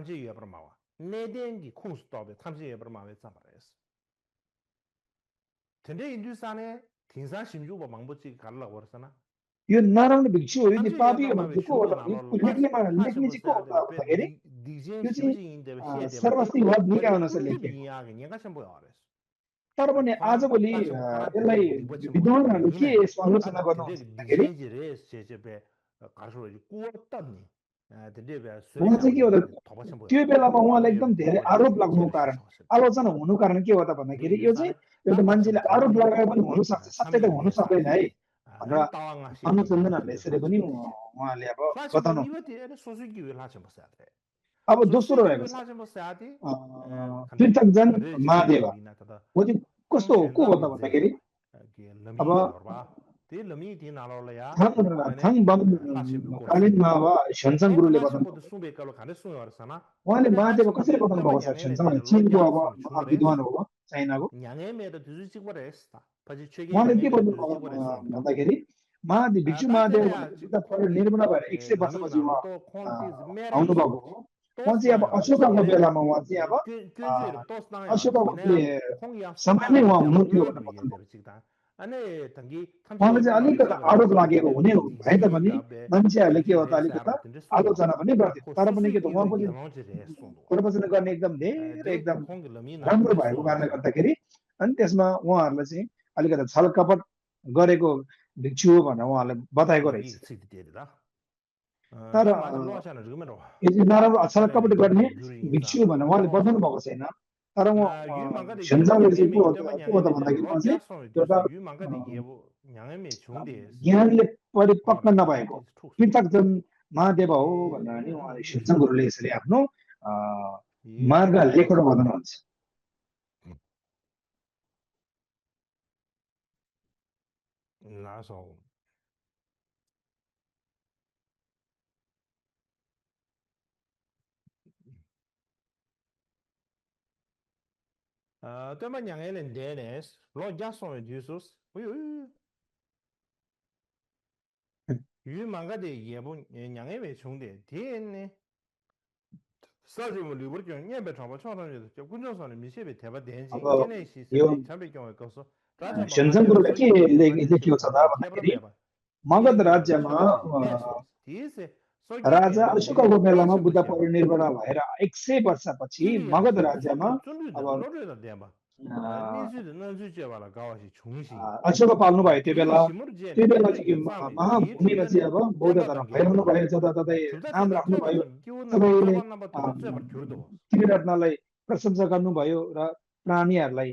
यो नराम्रो भिक्षु हो यो पापी हो भने को हो त लेख्ने चाहिँ को हो त भन्दाखेरि यो चाहिँ सर्वस्तिवाद निकाय अनुसार लेखिएको तर पनि आजभोलि यसलाई विद्वानहरूले के यसमा आलोचना गर्नुहुन्छ भन्दाखेरि उहाँ चाहिँ के हो त त्यो बेलामा उहाँलाई एकदम धेरै आरोप लाग्नुको कारण आलोचना हुनु कारण के हो त भन्दाखेरि यो चाहिँ एउटा मान्छेले आरोप लगाए पनि हुनसक्छ सत्य त हुनु सक्दैन है भनेर अनुसन्धानहरूले यसरी पनि उहाँले अब बताउनु अब दोस्रो रहेको छ तीर्थजन महादेव हो चाहिँ कस्तो हो को हो त भन्दाखेरि अब कालीनमा अब छन्साङ गुरुले बताउनु उहाँले महादेव कसरी बताउनु भएको छ छन्साङ चिनको अब विद्वान हो चाइनाको उहाँले के भन्नु भन्दाखेरि महादेव भिक्षु महादेव निर्मला भएर 100 वर्षपछि उहाँ आउनुभएको हो उहाँ चाहिँ अब अशोकको बेलामा उहाँ चाहिँ अब अशोकको समयमै उहाँ हुनुहुन्थ्यो उहाँले चाहिँ अलिकति आरोप लागेको हुने भए तापनि मान्छेहरूले के हो त अलिकति आलोचना पनि गर्थे तर पनि के त उहाँ पनि प्रवचन गर्ने एकदम धेरै एकदम राम्रो भएको कारणले गर्दाखेरि अनि त्यसमा उहाँहरूलाई चाहिँ अलिकति छलकपट गरेको भिक्षु हो भनेर उहाँले बताएको रहेछ तर यो चाहिँ नराम्रो छलकपट गर्ने भिक्षु भनेर उहाँले बताउनु भएको छैन तर उहाँ छन्साङले चाहिँ को हो त भन्दाखेरि उहाँ चाहिँ एउटा ज्ञानले परिपक्व नभएको पृथकजन महादेव हो भनेर नि उहाँले छन्साङ गुरुले यसरी आफ्नो मार्ग लेखेर बताउनुहुन्छ Tema yang elen denes, lo jason Jesus, yu manga de yebun yang eme chungde, tiene. 사실 뭐 리버죠. 예배 잡아 쳐다녀도 저 군정선에 미세베 대바 된지 얘네 시스템 참배 경우에 거서 छन्साङ गुरुले के लेखेको छ त भन्दाखेरि मगध राज्यमा राजा अशोकको बेलामा बुद्ध परिनिर्वाण भएर 100 वर्षपछि मगध राज्यमा अब 니즈의 너즈제발라 가와시 중심 अशोक पाल्नु भयो त्यो 디 बेला 시무르제 त्यो बेला 니데게 चाहिँ 잠이 महाभूमिमा चाहिँ अब बौद्ध धर्म फैलाउनु भयो जताततै 줄다 नाम 되다 राख्नुभयो 쩌바는 기운나 सबैले 쩌바나 버티고 쩌바 줄도 त्रिरत्नलाई प्रशंसा गर्नुभयो र प्राणीहरूलाई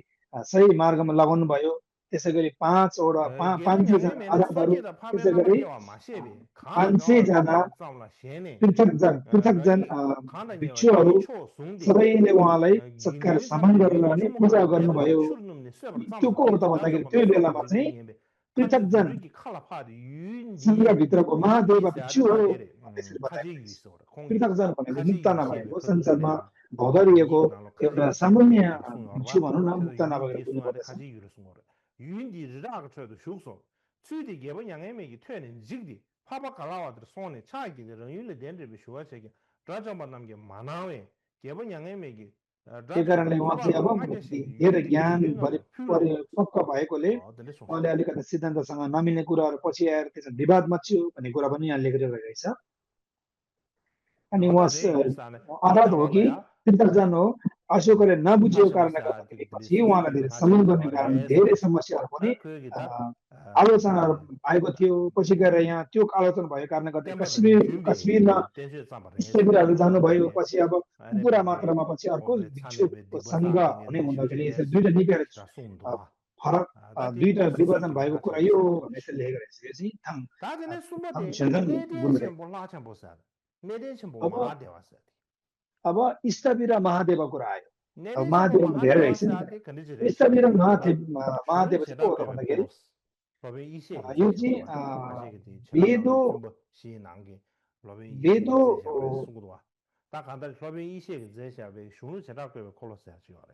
सही मार्गमा लगाउनु भयो त्यसै गरी 500 जना 예번 आजादहरू 소제다 파면 त्यसै गरी 나버게와 마셰베 가나 500 가와 जना 잠라 셰네 पृथकजन 가나요 भिक्षुहरू 이초 송데 सबैले उहाँलाई सत्कार सम्मान गरेर अनि पूजा गर्नुभयो गर्नुभयो त्यो को हो त भन्दाखेरि त्यो बेलामा चाहिँ पृथकजन सङ्घभित्रको महादेव भिक्षु हो त्यसरी बताइएको पृथकजन भनेको मुक्त नभएको संसारमा भोगरिएको एउटा सामान्य भिक्षु भनौँ न मुक्त नभएर बुझ्नुपर्दछ 유인디 르라가 쳐도 쇼소 수디 개번 양해메기 퇴는 직디 파바 갈라와들 손에 차기들은 윤리 된들비 쇼와세기 라자만 남게 많아वे 개번 양해메기 त्यही कारणले उहाँ चाहिँ अब धेरै ज्ञान परिपक्व भएकोले उहाँले अलिकति सिद्धान्तसँग नमिल्ने कुराहरू पछि आएर त्यसमा विवाद मच्यो भन्ने कुरा पनि यहाँ लेखेर रहेछ अनि उहाँ आराध हो कि पृथकजन हो अशोकले नबुझेको कारणले गर्दाखेरि पछि उहाँलाई धेरै सम्मान गर्ने कारण धेरै समस्याहरू पनि आलोचनाहरू भएको थियो पछि गएर यहाँ त्यो आलोचना भएको कारणले गर्दा कश्मीरमा इस्लामीहरू जानुभयो पछि अब पुरा मात्रामा पछि अर्को भिक्षुको सङ्घ हुने हुँदाखेरि यसरी दुईटा निकाय फरक दुईटा विभाजन भएको कुरा यो भनेर यसरी लेखेको रहेछ यो चाहिँ अब इष्टवीर महादेव कुरा आयो महादेव धेरै रहेछ इष्टवीर महादेव चाहिँ को हो भन्दाखेरि यो चाहिँ वेदो 딱 한달 러빙 이시에 제시아베 슈누 제라고 콜로스야 지어래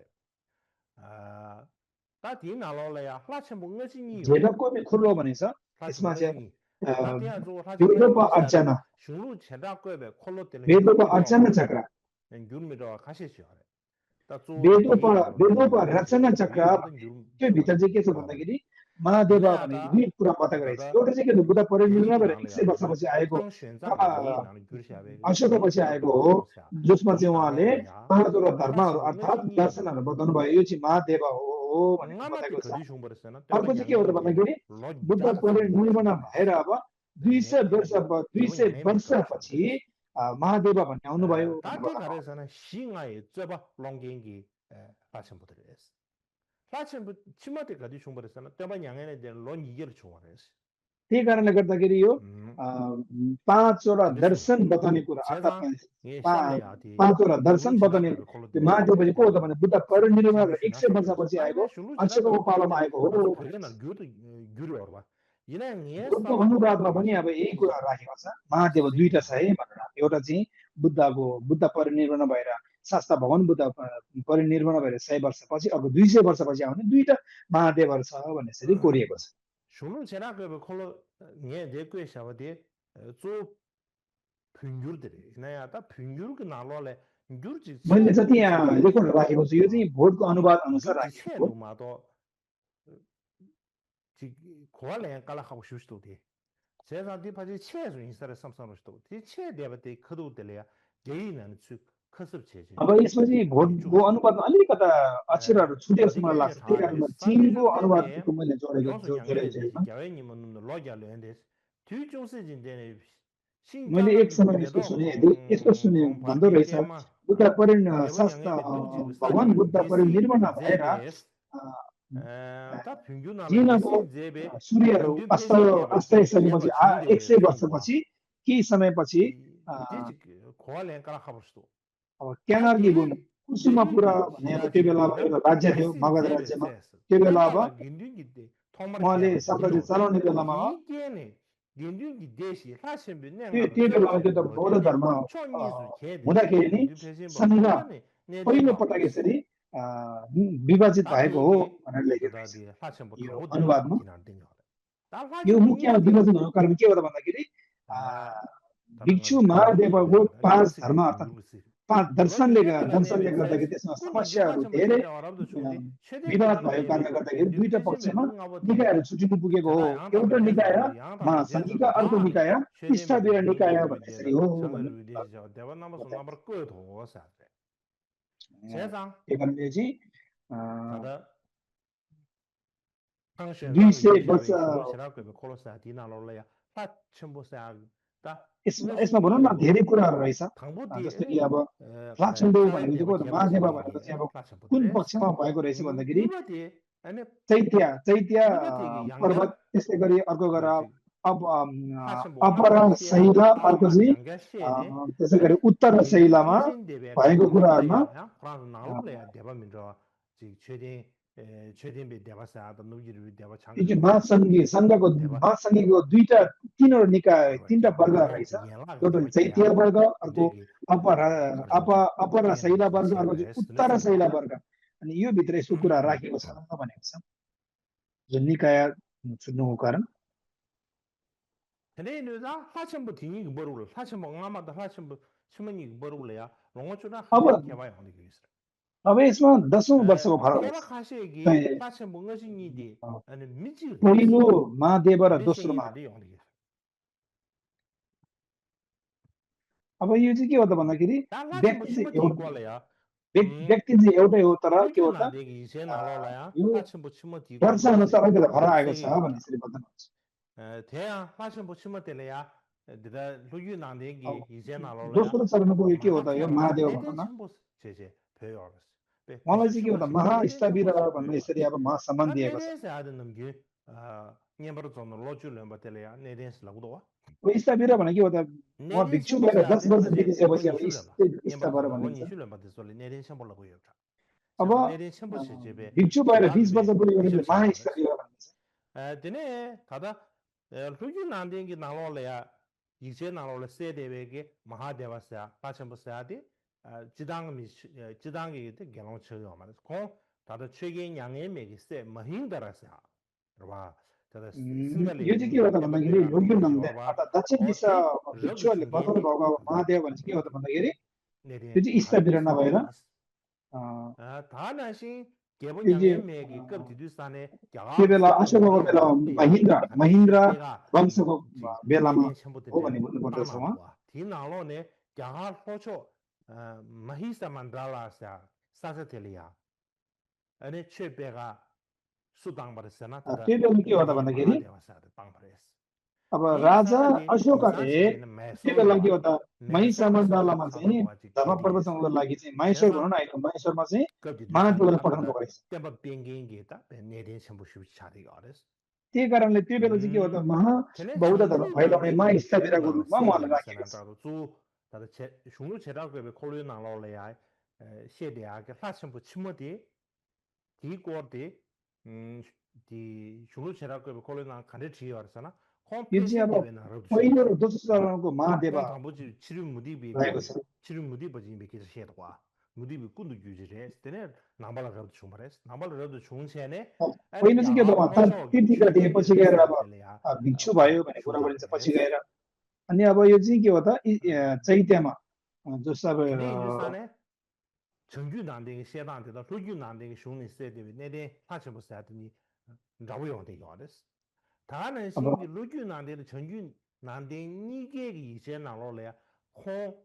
다 디나로래야 하천 뭔가지니 제라고 콜로 भनेछ यसमा चाहिँ वेदोको अर्चना 슈누 제라고 콜로 때문에 वेदोको अर्चना चक्र 균미로 가시죠 वेदोको रचना चक्र त्यो भित्र चाहिँ के छ भन्दाखेरि महादेव भन्ने दुई कुरा पता गरेको छ एउटा चाहिँ के बुद्ध परिनिर्वाण भएर 100 वर्षपछि आएको अशोकपछि आएको हो जसमा चाहिँ उहाँले पाँचवटा धर्महरू अर्थात् दर्शनहरू बताउनु भयो यो चाहिँ महादेव हो भनेर बताएको छ अर्को चाहिँ के हो त भन्दाखेरि बुद्ध परिनिर्वाण भएर अब 200 वर्षपछि महादेव भन्ने आउनुभयो त्यही कारणले गर्दाखेरि यो पाँचवटा दर्शन बताउने कुरा पाँचवटा दर्शन बताउने महादेव चाहिँ को हो त भने बुद्ध परिनिर्वाण 100 वर्षपछि आएको अशोकको पालोमा आएको हो अनुवादमा पनि अब यही कुरा राखेको छ महादेव दुईटा छ है भनेर एउटा चाहिँ बुद्ध परिनिर्वाण भएर शास्त्र भगवान बुद्ध परिनिर्वाण भएर 100 वर्षपछि अर्को 200 वर्षपछि आउने दुईटा महादेवहरू छ भन्ने यसरी कोरिएको छ 슈는 제라고 콜로 네 대꾸에서데 조 균율들이 나야다 균율 나로래 균율지 मैले जति यहाँ रेकर्ड राखेको छु यो चाहिँ भोटको अनुवाद अनुसार राखेको 고알래 깔라하고 싶도 돼 제가 디파지 체에서 인사를 삼삼으시도 디 체대버데 커도들이야 개인은 즉 커습체지 अब यसमा चाहिँ भोटको अनुवादमा अलिकता अक्षरहरू छुटेको जस्तो मलाई लाग्छ त्यही कारणले चीनको अनुवादको मैले जोडेको छु मैले एक समय यस्तो सुने भन्दो रहेछ बुद्ध शास्त्र भगवान बुद्ध परिनिर्वाण भएर जिनको सूर्यहरू अस्तसकेपछि 100 वर्षपछि केही समयपछि अब क्यानार्गी कुसुमापुरा भन्ने त्यो बेला एउटा राज्य थियो मगध राज्यमा त्यो बेला अब उहाँले साम्राज्य चलाउने बेलामा त्यो बेलामा त्यो त बौद्ध धर्म हुँदाखेरि नि सङ्घ पहिलो पटक यसरी विभाजित भएको हो भनेर लेखेको यो अनुवादमा यो मुख्य विभाजन हुनुको कारण के हो त भन्दाखेरि भिक्षु महादेवको 5 धर्म अर्थात् 5 दर्शनले गर्दाखेरि त्यसमा समस्याहरू धेरै विवाद भएको कारणले गर्दाखेरि दुईटा पक्षमा निकायहरू छुटिनु पुगेको हो एउटा निकाय महासङ्घिक अर्को निकाय इष्टवीर निकाय भन्ने यसरी हो त्यही कारणले चाहिँ 다다 당신 200 वर्ष शुरू छिराको खोलसा दिना लौलया ता छम्बो से ता यसमा भनौँ न धेरै कुराहरू रहेछ 당보디 जस्तो कि अब लाचुन्डो भनेको चाहिँ को त महादेव भनेको चाहिँ अब कुन पक्षमा भएको रहेछ भन्दाखेरि निबति अनि चैत्य निबति पर्वत त्यस्तै गरी अर्को गरेर अब 파천보 अपर शैला अर्को चाहिँ त्यसै गरी उत्तर शैलामा भएको कुराहरूमा 나올래야 대바민저 지 최대비 대바사도 누기를 대바 장 यो चाहिँ महासङ्घीको दुईटा तीनवटा निकाय तीनटा वर्ग रहेछ एउटा चैत्य वर्ग अर्को अपर शैला वर्ग अर्को चाहिँ उत्तर शैला वर्ग अनि यो भित्र यस्तो कुरा राखेको छ भनेको छ जुन निकाय छुट्नुको कारण 근데 누가 하천부 뒤니 버루를 하천부 아마도 하천부 수면이 버루래야 롱어주나 अब 개봐야 하는 게 있어. अब यसमा 10औं वर्षको फरक 개봐 छ 가시기 하천부 응어진이디 아니 미지 पहिलो महादेव र दोस्रो महादेव अब यो चाहिँ के हो त भन्दाखेरि व्यक्ति चाहिँ एउटै हो तर के हो त यो वर्ष अनुसार अलिकति फरक आएको छ भन्ने यसरी बताउनु हुन्छ 대야 하천부 치모텔래야 데다 루유 난데기 이제 나로래 दोस्रो चरणको यो के हो त यो महादेव भनौँ न 제제 배워스 मलाई चाहिँ के हो त महास्थविर भन्ने यसरी अब महासम्मान दिएको छ 내려서 하던 넘기 녀버로 좀 로줄을 버텔래야 내려서 라고도 अब स्थविर भने के हो त म भिक्षु भएर 10 वर्ष बितिसकेपछि अब स्थविर भनिन्छ अब भिक्षु भएर 20 वर्ष पुगेपछि महास्थविर भनिन्छ 되네 다다 루유 난데기 나로래야 이제 나로래 세대베게 마하데바스야 파천부스야디 지당이 개롱처요 말이야. 고 다들 최근 양의 맥이세 마힌다라스야. 봐. 다들 यो चाहिँ के हो त भन्दाखेरि योग्य नन्द अर्थात् दक्षिण दिशा भिक्षुहरूले बताउनु भएको महादेव भने चाहिँ के हो त भन्दाखेरि यो चाहिँ स्थविर नभएर 다나시 개본 양의 맥이 급 뒤두산에 त्यो बेला अशोकको बेला महेन्द्र वंशको बेलामा हो भन्ने बुझ्नुपर्दछ उहाँ 디나로네 야하 호초 마히사 만달라사 사사텔리아 아니 최배가 수당받았으나 त्यो बेला के हो त भन्दाखेरि अब राजा अशोकले त्यो बेला के हो त महिषमण्डलमा चाहिँ धर्म प्रवचनको लागि चाहिँ माहेश्वर भनौँ न अहिले माहेश्वरमा चाहिँ मानवलाई पठाउनु भएको रहेछ त्यही कारणले त्यो बेला चाहिँ के हो त बौद्ध धर्म फैलाउने महास्थविरको रूपमा उहाँलाई राखेको छ 중로 제라고에 콜로 나로래야 세대야게 사천부 치모디 디고디 디 중로 제라고에 콜로 나 간데 지어잖아 यो चाहिँ अब पहिलो र दोस्रो चरणको महादेव 치르무디비 버진 베키서 셰도와 무디비 군도 유지래 때네 나발라가도 중발했어 나발라가도 중세네 पहिलो चाहिँ के हो त तीर्थका दिएपछि गएर अब भिक्षु भयो भन्ने कुरा गरिन्छ पछि गएर अनि अब यो चाहिँ के हो त चैत्यमा जस्तो अब 정규 난데게 세단데다 루규 난데게 쇼니 세데비 내데 파츠부스다니 라고요데 요데스 다는 신기 루규 난데의 정규 난데 니게 이제 나로래야 호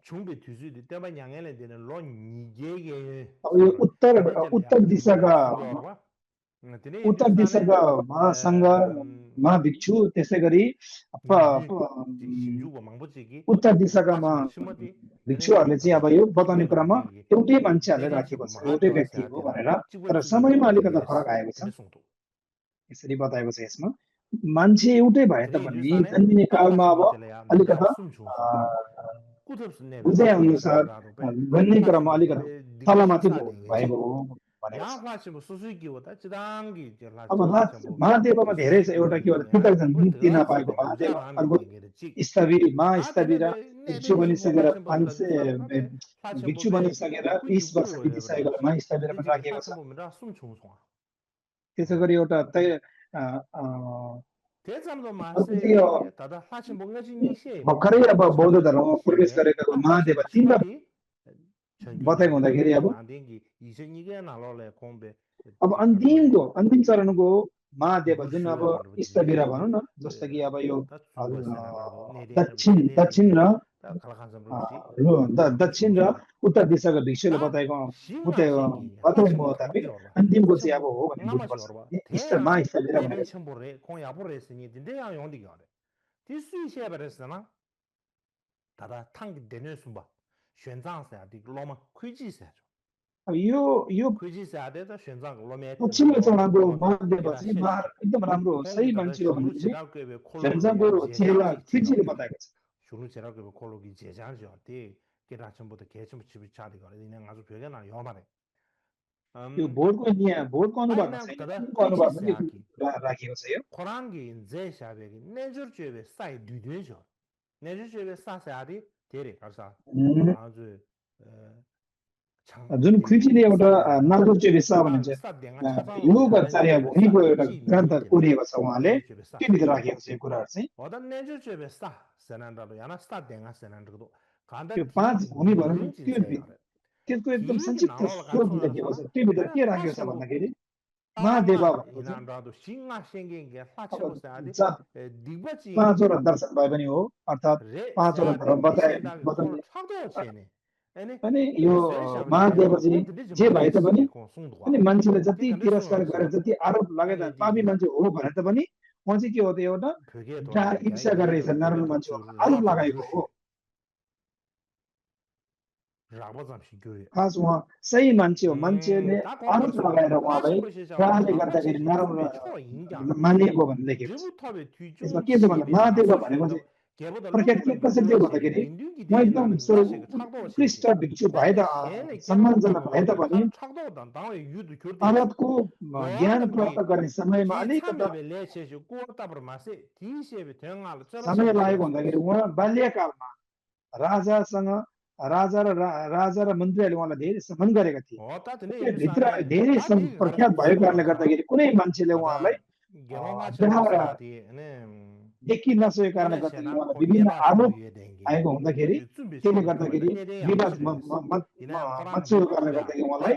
준비 뒤지디 때만 양해를 되는 로 니게게 उत्तर दिशाका महासङ्घ महाभिक्षु त्यसै गरी उत्तर दिशाका भिक्षुहरूले चाहिँ अब यो बताउने क्रममा एउटै मान्छेहरूले राखेको छ एउटै व्यक्ति हो भनेर तर समयमा अलिकति फरक आएको छ यसरी बताएको छ यसमा मान्छे एउटै भए तापनि जन्मिने कालमा अब अलिकति बुझे अनुसार भन्ने क्रममा अलिकति तलमाथि भएको हो अब महादेवमा धेरै छ एउटा के हो पृथक मुक्ति नपाएको महादेव अर्को स्थविर महास्थविर भिक्षु बनिसकेर भिक्षु बनिसकेर 20 वर्ष बितिसकेको महास्थविरमा राखिएको छ त्यसै गरी एउटा भर्खरै अब बौद्ध धर्ममा प्रवेश गरेका महादेव तीनवटा बताएको हुँदाखेरि अब अन्तिम चरणको महादेव जुन अब स्थविर भनौँ न जस्तो कि अब यो दक्षिण र 다 갈아간서 그렇지. दक्षिण र उत्तर दिशाको दृश्यले 다 बताएको 신가 생기 बताउने 사실 मुताबिक 강지어봐. अन्तिमको चाहिँ अब हो भन्ने 나마지 बुझ्नुपर्छ 어봐. इस्टरमा 대야 इस्टरतिर 내면 भनेको 첨보래 공야보래 했으니 근데야 용디가 그래. 디수이시에 버렸잖아. 다다 탕기 되는 순바. 选账세 로마 퀴지세. अब यो 퀴지세 돼서 选账 로마 पश्चिम चुनावको 게다 मध्येपछि एकदम राम्रो हो सही मान्छे हो भने चाहिँ जनताको चेहरा खिचिले बताएको छ 슈루 제라고 콜로기 제장죠. 데 게다 전부터 개좀 집이 차리 거래. 그냥 아주 별게나 요마래. यो भोटको अनुपातमा 아이나 छैन 그다 टिमको अनुपातमा 퀴지세 यो राखिएको छ यो 코란기 제샤베기 내저죄베 사이 뒤되죠. 내저죄베 사사야디 데레 가서 아주 जुन खुइचीले एउटा नागरिक विश्वास भनिन्छ युगको चार्य भूमिको एउटा ग्रन्थ कोरिएको छ उहाँले त्यो भित्र राखेको छ यो कुराहरू चाहिँ 어떤 내저죄베 사 세난다로 याना स्टा देगा सेनान्डको 간다 त्यो पाँच भूमि भनौँ त्यसको एकदम संक्षिप्त स्रोत लेखेको छ त्यो भित्र के राखेको छ भन्दाखेरि महादेवा भनेको चाहिँ 이난라도 싱아 생긴게 사치고사야디 디버지 पाँचवटा दर्शन भए पनि हो अर्थात् पाँचवटा धर्म बताउने अनि यो महादेव चाहिँ जे भए तापनि अनि मान्छेले जति तिरस्कार गरे जति आरोप लगे तापनि पापी मान्छे हो भने तापनि उहाँ चाहिँ के हो त एउटा इच्छा गरिरहेछ नराम्रो मान्छे हो आरोप लगाएको हो खास उहाँ सही मान्छे हो मान्छेले आरोप लगाएर उहाँलाई राहले गर्दाखेरि नराम्रो मानिएको भनेर लेखेको छ यसमा के छ भन्दा महादेव भनेको चाहिँ प्रख्यात के कसरी थियो भन्दाखेरि म एकदम उत्कृष्ट भिक्षु भए त सम्मानजनक भए तापनि अरबको ज्ञान प्राप्त गर्ने समयमा अलिकता समय लाग्यो भन्दाखेरि उहाँ बाल्यकालमा राजा र मन्त्रीहरूले उहाँलाई धेरै सम्मान गरेका थिए भित्र धेरै प्रख्यात भएको कारणले गर्दाखेरि कुनै मान्छेले उहाँलाई देखि नसकेको कारणले गर्दाखेरि उहाँलाई विभिन्न आरोप आएको हुँदाखेरि त्यसले गर्दाखेरि विवाद मच्चिएको कारणले गर्दाखेरि उहाँलाई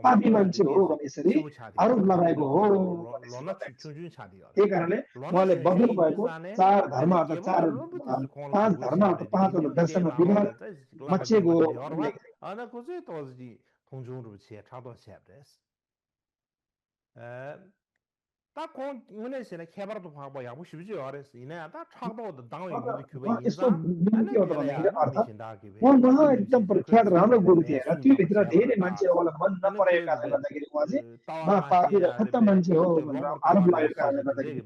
पापी मान्छे हो भने यसरी आरोप लगाएको हो त्यही कारणले उहाँले बदल्नु भएको चार धर्म अर्थात् पाँच धर्म अर्थात् पाँचवटा दर्शनमा विवाद मच्चिएको हो 딱 원래는 개발도 하고 야부 쉽지 않았어. 이내 다 차도도 당의 유도 규범 यस्तो के हो त भन्दाखेरि अर्थात् उहाँ महा एकदम प्रख्यात राम्रो गुरु थिए र त्यो भित्र धेरै मान्छे उहाँलाई मन नपरेको कारणले गर्दाखेरि उहाँ चाहिँ पापी र खत्ता मान्छे हो भनेर आरोप लागेको कारणले गर्दाखेरि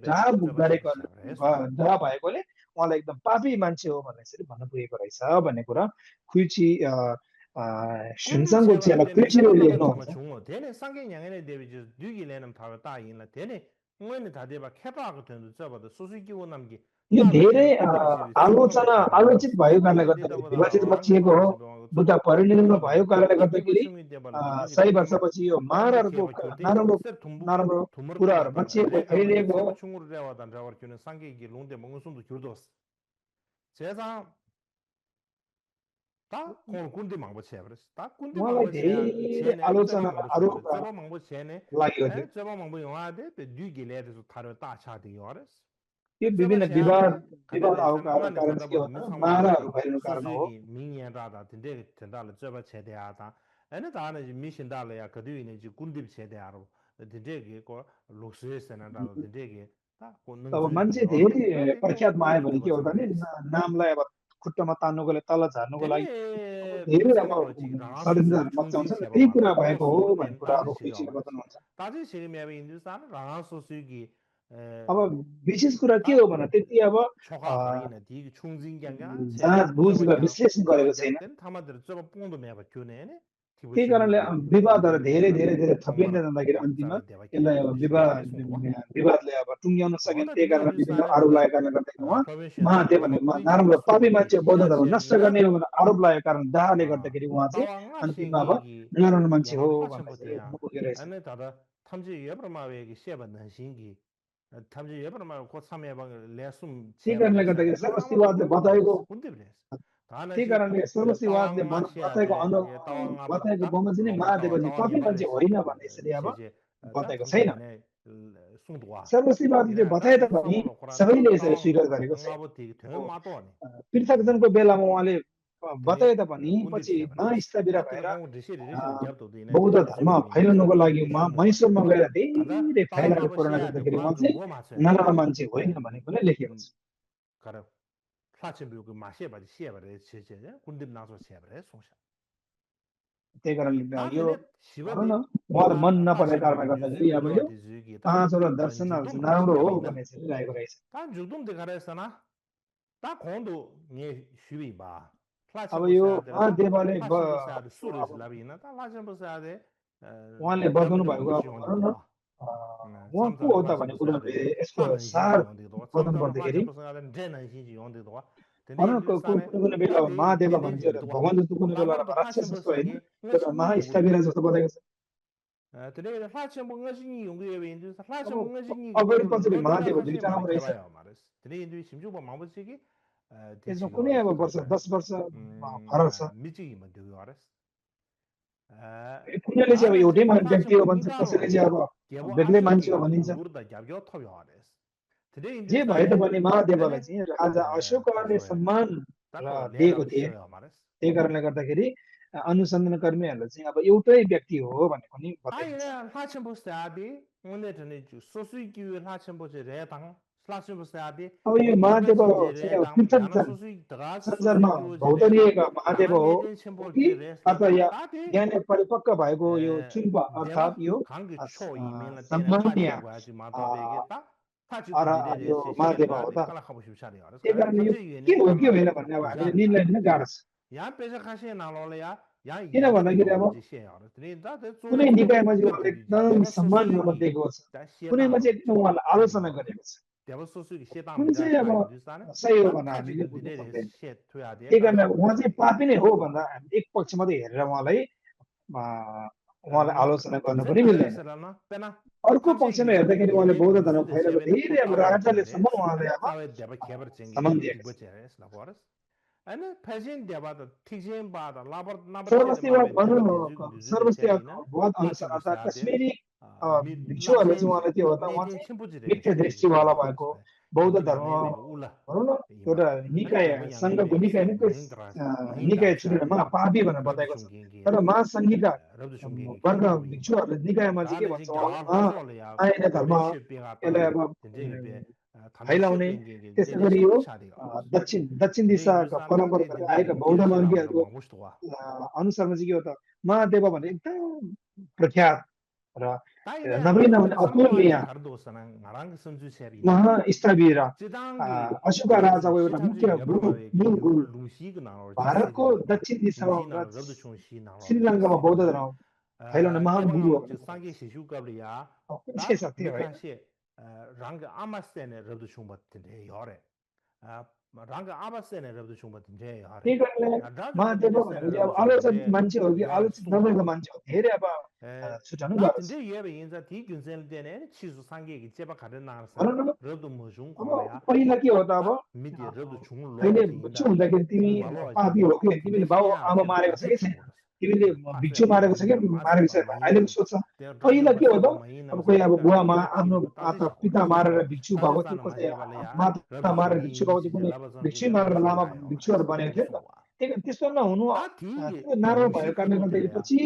डरा भएकोले उहाँलाई एकदम पापी मान्छे हो भन्ने यसरी भन्न पुगेको रहेछ भन्ने कुरा खुइची 신상고 지하가 글씨를 읽는 되네 상경량에 대비 뉴기래는 바로 따인라 되네 응원이 다 대바 캐바가 되는 저보다 소수기고 남기 यो धेरै आलोचित भएको कारणले गर्दाखेरि विभाजित मचिएको हो बुद्ध परिनिर्वाण भएको कारणले गर्दाखेरि सय वर्षपछि यो मारहरूको नराम्रो कुराहरू मचिएको फैलिएको हो 다 군대 망보 쳐버렸어. 다 군대 망보 체. आलोचना आरोप 망보 체네. लाग्यो थियो. जब 망보 영화데 뉘기래서 다른 따차디 요레스. यो विभिन्न विवाद आएको कारण के हो माराहरू भइरहनु कारण हो. मिनियादादा 된다를 जब छेदेआता. अनि दाने मिशनदाले या कदिने जी 군대 छेदेआरो. 된데게को लोक्सेसना दाले 된데게 अब मान्छे धेरै प्रख्यातमा आयो भने के हो भने नामलाई अब खुट्टामा तान्नुको लागि तल झार्नुको लागि धेरै अब षड्यन्त्र मचाउँछ त्यही कुरा भएको हो भन्ने कुरा अब खुइचीले बताउनुहुन्छ अब विशेष कुरा के हो भने त्यति अब जाँच बुझ र विश्लेषण गरेको छैन त्यही कारणले विवादहरू धेरै धेरै धेरै थपिँदै जाँदाखेरि अन्तिममा यसलाई अब विवादले अब टुङ्ग्याउन सकिन्छ त्यही कारण विभिन्न आरोप लागेको कारणले गर्दाखेरि उहाँ महादेव भन्ने नराम्रो पापी मान्छे बौद्ध धर्म नष्ट गर्ने भनेर आरोप लागेको कारण दाहले गर्दाखेरि उहाँ चाहिँ अन्तिममा अब नराम्रो मान्छे हो त्यही कारणले गर्दाखेरि सर्वस्तिवादले बताएको त्यही कारणले सर्वस्तिवादले बताएको बमोजिम महादेवजी पापी मान्छे होइन भन्ने यसरी अब बताएको छैन सर्वश्रीवादी त्यो बताए तापनि सबैले यसरी स्वीकार गरेको छैन पृथकजनको बेलामा उहाँले बताए तापनि पछि महास्थापित भएर बौद्ध धर्म फैलाउनको लागि उहाँ मैसुरमा गएर धेरै फैलाएको कोरोना गर्दाखेरि उहाँ चाहिँ नराम्रो मान्छे होइन भने पनि लेखेको छ त्यही कारणले यो भनौँ न उहाँलाई मन नपरेको कारणले गर्दाखेरि अब यो पाँचवटा दर्शनहरू चाहिँ नराम्रो हो भन्ने चाहिँ लागेको रहेछ अब यो महादेवले उहाँले बताउनु भएको अब भनौँ न उहाँ को हो त भन्ने कुरा यसको सार बताउनु पर्दाखेरि कुनै बेला महादेव भन्छ भगवान जस्तो कुनै बेला राक्षस जस्तो होइन एउटा महास्थापित जस्तो बताएको छ अगाडि पछाडि महादेव दुईटा नाम रहेछ त्यसमा कुनै अब वर्ष 10 वर्ष फरक छ कुनैले चाहिँ अब एउटै व्यक्ति हो भन्छ कसैले चाहिँ अब बेग्लै मान्छे हो भनिन्छ जे भए तापनि महादेवलाई चाहिँ राजा अशोकले सम्मान दिएको थिए त्यही कारणले गर्दाखेरि अनुसन्धान कर्मीहरूले चाहिँ अब एउटै व्यक्ति हो भन्ने पनि बताइन्छ अब यो महादेव चाहिँ अब पृथक संसारमा भौतरिएका महादेव हो कि अथवा ज्ञान परिपक्व भएको यो चुम्बा अर्थात् यो सामान्य यो महादेव हो त त्यही कारणले यो के हो के होइन भन्ने अब हामीले निर्णय लिन गाह्रो छ किन भन्दाखेरि अब कुनै निकायमा चाहिँ उहाँले एकदम सम्मान दिएको छ कुनैमा चाहिँ एकदम उहाँलाई आलोचना गरेको छ कुन चाहिँ अब सही हो भनेर हामीले बुझ्नु सक्दैन त्यही कारण उहाँ चाहिँ पापी नै हो भन्दा हामी एक पक्ष मात्रै हेरेर उहाँलाई आलोचना गर्न पनि मिल्दैन अर्को पक्षमा हेर्दाखेरि उहाँले बौद्ध धर्म फैलाएको धेरै अब राजाले सम्म उहाँले अब सम्मान दिएको छ सर्वश्रीवाद अनुसार अर्थात् कश्मीरी भिक्षुहरूले चाहिँ उहाँलाई के हो त उहाँ चाहिँ मिथ्या दृष्टिवाला भएको बौद्ध धर्म भनौँ न एउटा निकाय सङ्घको निकाय निकाय छुटेर महापापी भनेर बताएको छ तर महासङ्घीका वर्ग भिक्षुहरूले निकायमा चाहिँ के भन्छ आएन धर्म यसलाई अब फैलाउने त्यसै गरी यो दक्षिण दिशाका परम्परा आएका बौद्ध मार्गीहरूको अनुसारमा चाहिँ के हो त महादेव भने एकदम प्रख्यात र नवीन अतुलनीय महास्थापित अशोक राजाको एउटा मुख्य मूल गुरु भारतको दक्षिण दिशामा श्रीलङ्कामा बौद्ध धर्म फैलाउने महान गुरु हो शक्ति हो त्यही कारणले महादेव भनेपछि अब आलोचित मान्छे हो कि आलोचित नभएको मान्छे हो धेरै अब छुट्याउनु पहिला के हो त अब अहिले बच्चो हुँदाखेरि तिमी पापी हो कि तिमीले बाउ आमा मारेको छ कि छैन तिमीले भिक्षु मारेको छ कि मारेको छ अहिले सोध्छ पहिला के हो त अब कोही अब बुवामा आफ्नो पिता मारेर भिक्षु भएको थियो कसै माता मारेर भिक्षु भएको थियो कुनै भिक्षु मारेर लामा भिक्षुहरू बनेको थियो नि त त्यस्तो नहुनु नारायण भएको कारणले गर्दाखेरि पछि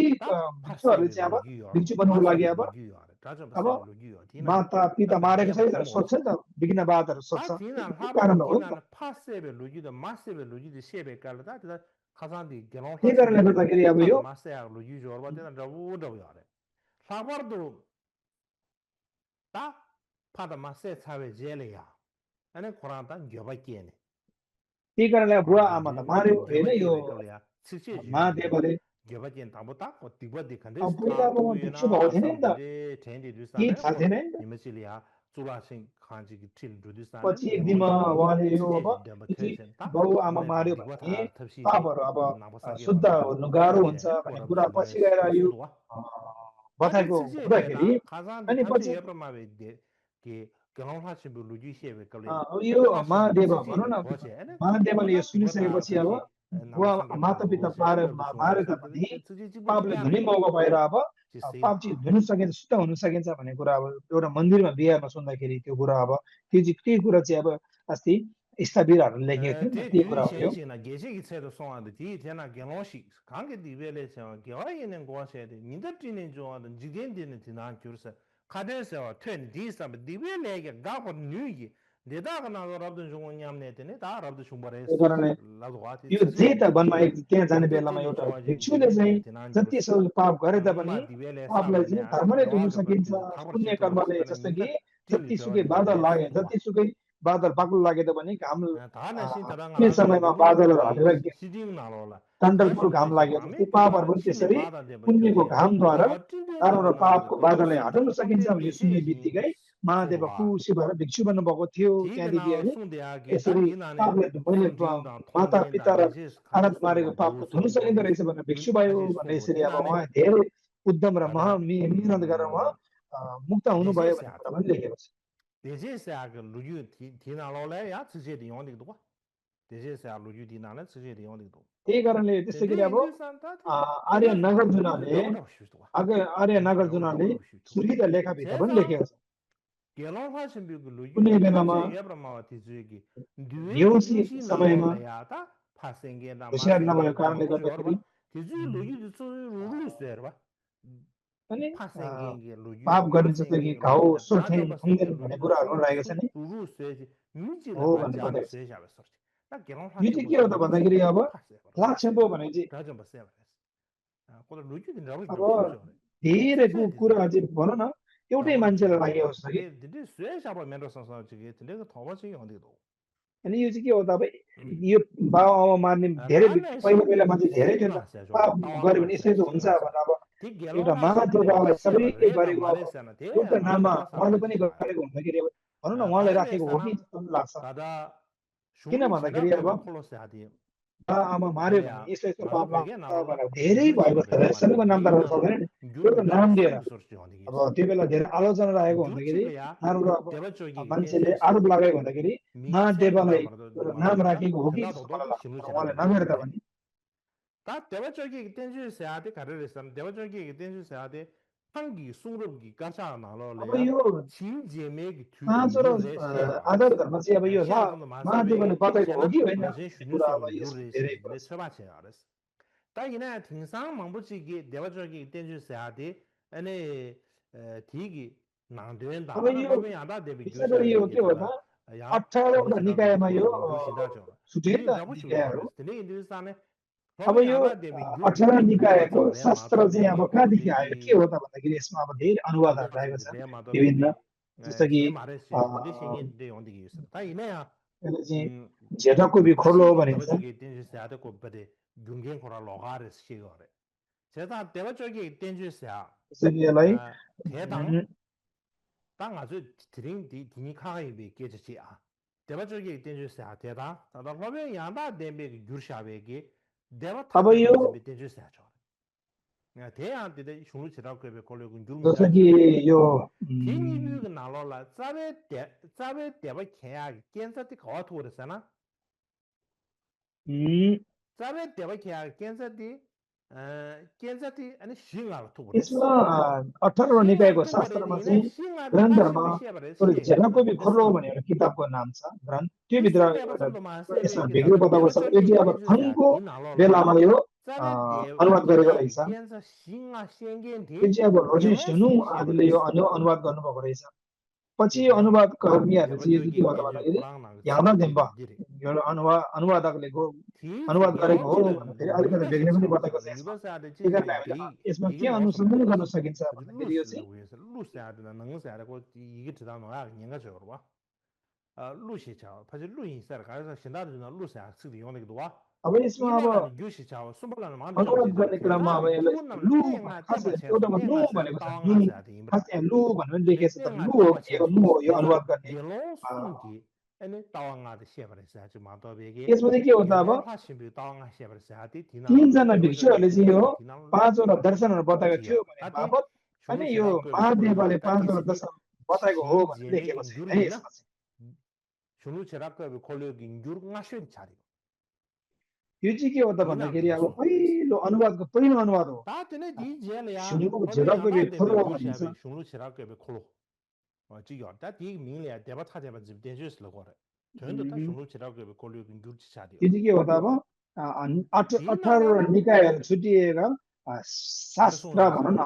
भिक्षुहरूले चाहिँ अब भिक्षु बन्नुको लागि अब माता पिता मारेको छ भनेर सोध्छ नि त विघ्नवादहरू सोध्छ कारण हो त्यही कारणले गर्दाखेरि अब यो त्यही कारणले बुवा आमा त मार्यो होइन यो महादेवले पहिला अब भिक्षु भएको थिएन नि त केही थाहा थिएन नि पछि एक दिनमा उहाँले यो अब बाउ आमा मार्यो भने पापहरू अब शुद्ध हुनु गाह्रो हुन्छ भन्ने कुरा पछि गएर यो बताएको हुँदाखेरि अनि पछि यो महादेव भनौँ न महादेवले यो सुनिसकेपछि अब माता पिता पारे तापनि पापले धनी मौका पाएर अब पाप चाहिँ धुन सकिन्छ शुद्ध हुन सकिन्छ भन्ने कुरा अब एउटा मन्दिरमा बिहारमा सुन्दाखेरि त्यो कुरा अब त्यही कुरा चाहिँ अब अस्ति स्थावीरहरूले लेखेको थियो नि त्यही कुरा हो यो गेसे기 차도 송하데 디 테나 경호시 관계 디벨에서 겨와 있는 곳에 민들지는 좋아하던 지겐디는 지난 줄서 카데서 트렌 디스타 디벨에게 가고 뉴기 내다가 나더라도 중원 냠네더니 다 알아도 중벌에 त्यो कारणले यो जे त वनमा एक त्यहाँ जाने बेलामा एउटा भिक्षुले चाहिँ जति सक्दो पाप गरे तापनि पापलाई चाहिँ धर्मले धुन सकिन्छ पुण्य कर्मले जस्तो कि जतिसुकै बादल लागे जतिसुकै बादल बाक्लो लागे तापनि घाम कुनै समयमा बादलहरू हटेर टन्डलपुर घाम लाग्यो जस्तै पापहरू पनि त्यसरी पुण्यको घामद्वारा नराम्रो पापको बादललाई हटाउन सकिन्छ भन्ने सुन्ने बित्तिकै महादेव खुसी भएर भिक्षु बन्नुभएको थियो त्यहाँदेखि अनि यसरी पापले मैले माता पिता र आनन्द मारेको पापको धुन सकिँदो रहेछ भनेर भिक्षु भयो भनेर यसरी अब उहाँ धेरै उद्यम र मिहिनेत गरेर उहाँ मुक्त हुनुभयो भन्ने कुरा पनि लेखेको छ त्यही कारणले त्यसै गरी अब आर्य नागार्जुनले सूर्य लेखाभित्र पनि लेखेको छ कुनै बेलामा देउसी समयमा होसियार नभएको कारणले गर्दाखेरि अनि पाप गर्ने जस्तो कि घाउ सोर्थे भन्ने कुराहरू रहेको छ नि हो भन्ने बताएको छ यो चाहिँ के हो त भन्दाखेरि अब लाक्षेपो भने चाहिँ अब धेरै कुरा चाहिँ भनौँ न एउटै मान्छेलाई लागेको जस्तो कि अनि यो चाहिँ के हो त अब यो बाउ आमा मार्ने धेरै पहिला मान्छे धेरै थियो नि त पाप गऱ्यो भने यसै त हुन्छ भनेर अब एउटा महादेवलाई सबै गरेको अब एउटा नाममा उहाँले पनि गरेको हुँदाखेरि अब भनौँ न उहाँले राखेको हो कि जस्तो लाग्छ किन भन्दाखेरि अब आमा मार्यो भने यस्तो यस्तो पाप लाग्छ धेरै भएको छ सबैको नाम त राख्न सक्दैन नि एउटा नाम दिएर अब त्यो बेला धेरै आलोचना राखेको हुँदाखेरि नराम्रो अब मान्छेले आरोप लगाएको हुँदाखेरि महादेवलाई एउटा नाम राखेको हो कि जस्तो मलाई लाग्छ उहाँले नगरे तापनि अब यो पाँचवटा आधार धर्म चाहिँ अब यो महादेवले बताएको हो कि होइन कुरा अब यसमा धेरै अब यो विशेष गरी यो के हो त 18वटा निकायमा यो छुट्टिए नि त निकायहरू अब यो 18 निकायको शास्त्र चाहिँ अब कहाँदेखि आयो के हो त भन्दाखेरि यसमा अब धेरै अनुवादहरू रहेको छ विभिन्न जस्तो कि झेटको बिखोर्लो हो भनिन्छ त्यसरी यसलाई अब यो जस्तो कि यो यसमा 18 निकायको शास्त्रमा चाहिँ ग्रन्थहरूमा झेटको बिखोर्लो भन्ने एउटा किताबको नाम छ ग्रन्थ त्यो भित्र यसमा भिग्रो बताएको छ यो चाहिँ अब थङको बेलामा यो अनुवाद गरेको रहेछ यो चाहिँ अब रोजी सुनु आदिले यो अनुवाद गर्नुभएको रहेछ पछि यो अनुवाद कर्मीहरूले चाहिँ यो के हो त भन्दाखेरि याना देम्बा यो अनुवादकले अनुवाद गरेको हो भन्दाखेरि अलिकति बेग्लै पनि बताएको छ यसमा के अनुसन्धान गर्न सकिन्छ भन्दाखेरि यो चाहिँ अब यसमा अब अनुवाद गर्ने क्रममा अब यसलाई लु खास एउटामा नु भनेको छ खास यहाँ लु भनेर लेखेको छ लु हो यो अनुवाद गर्ने यसमा चाहिँ के हो त अब 3 जना भिक्षुहरूले चाहिँ यो 5वटा दर्शनहरू बताएको थियो भने बापत अनि यो महादेवले 5वटा दर्शन बताएको हो भनेर लेखेको छ है यसमा युजी के होता भन्दाखेरि अब पहिलो अनुवाद हो 다 때네 디 제래야 सुनेको 어디 제가 양가 कभी 되면 खोलो 루시아베 भन्छ 슝루 치라케베 콜로 지요 다디 민리아 대바 타제바 집 대주스 거래 저는도 딱 슝루 치라케베 콜로 근규치 차디요 युजी के होता अब 18 निकायहरू छुटिएर शास्त्र भनौँ न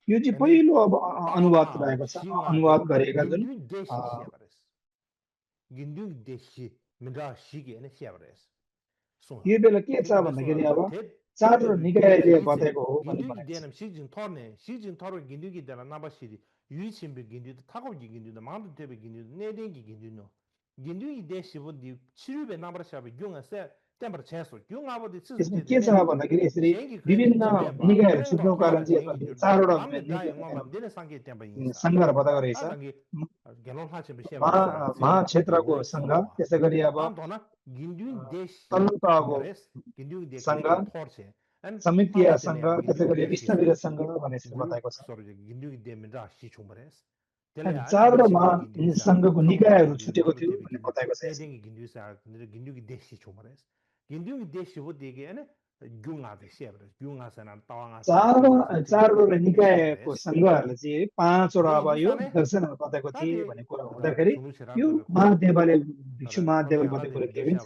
युजी पहिलो अब अनुवाद रहेको छ अनुवाद गरेका जुन gindu deshi siabares gindu deshi minda shige ne siabares यो बेला के छ भन्दाखेरि अब चार निकायले बताएको हो भन्ने gindu भनेको छ denam shijin thorne gindu gi dela nabashiri yuichimbe gindu 타고 gindu 마음도 되게 gindu 내den기 gindu gindu gi deshi bodi 치르베 나버샤베 용아세 템버 체소 용아버디 यसमा के छ भन्दाखेरि यसरी विभिन्न निकायहरू छुट्नु कारण चाहिँ यता चारवटा सङ्घहरू बताएको रहेछ महाक्षेत्रको सङ्घ त्यसै गरी अब तल्लो सङ्घ समितीय सङ्घ त्यसै गरी विष्णवीय सङ्घ भनेर बताएको छ चारवटा सङ्घको निकायहरू छुटेको थियो भन्ने बताएको छ gindu deshi wo dege ane gyunga de shebre gyunga sana tawanga चारवटा निकायको सङ्घहरूले चाहिँ पाँचवटा अब यो दर्शनहरू बताएको थिए भन्ने कुरा हुँदाखेरि यो महादेवले भिक्षु महादेवले बताएको कुरा के भन्छ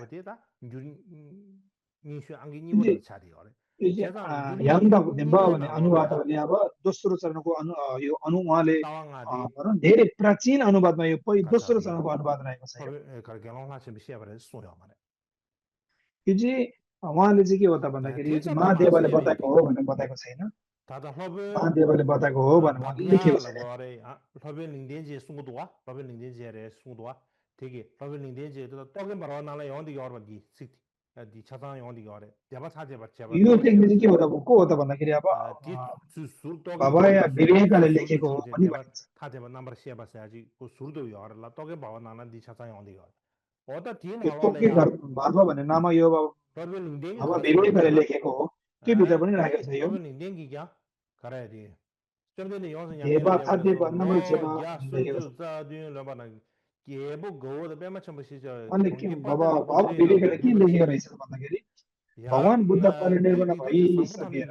याङ्दाको देम्बा भन्ने अनुवादहरूले अब दोस्रो चरणको यो उहाँले धेरै प्राचीन अनुवादमा यो दोस्रो चरणको अनुवाद रहेको छ यो चाहिँ उहाँले चाहिँ के हो त भन्दाखेरि यो चाहिँ महादेवले बताएको हो भनेर बताएको छैन महादेवले बताएको हो भनेर लेखेको छैन यो टेक्निक चाहिँ के हो त को हो त भन्दाखेरि अब बाबा विवेकले लेखेको हो भनी भनिन्छ तोके घरमा भन्ने नाम यो अब विवेकले लेखेको हो के भित्र पनि राखेको छ यो देवा थाते भन्नमा अनि के बाबा विवेकले के लेखेको रहेछ भन्दाखेरि भगवान बुद्ध परिनिर्वाण भइसकेर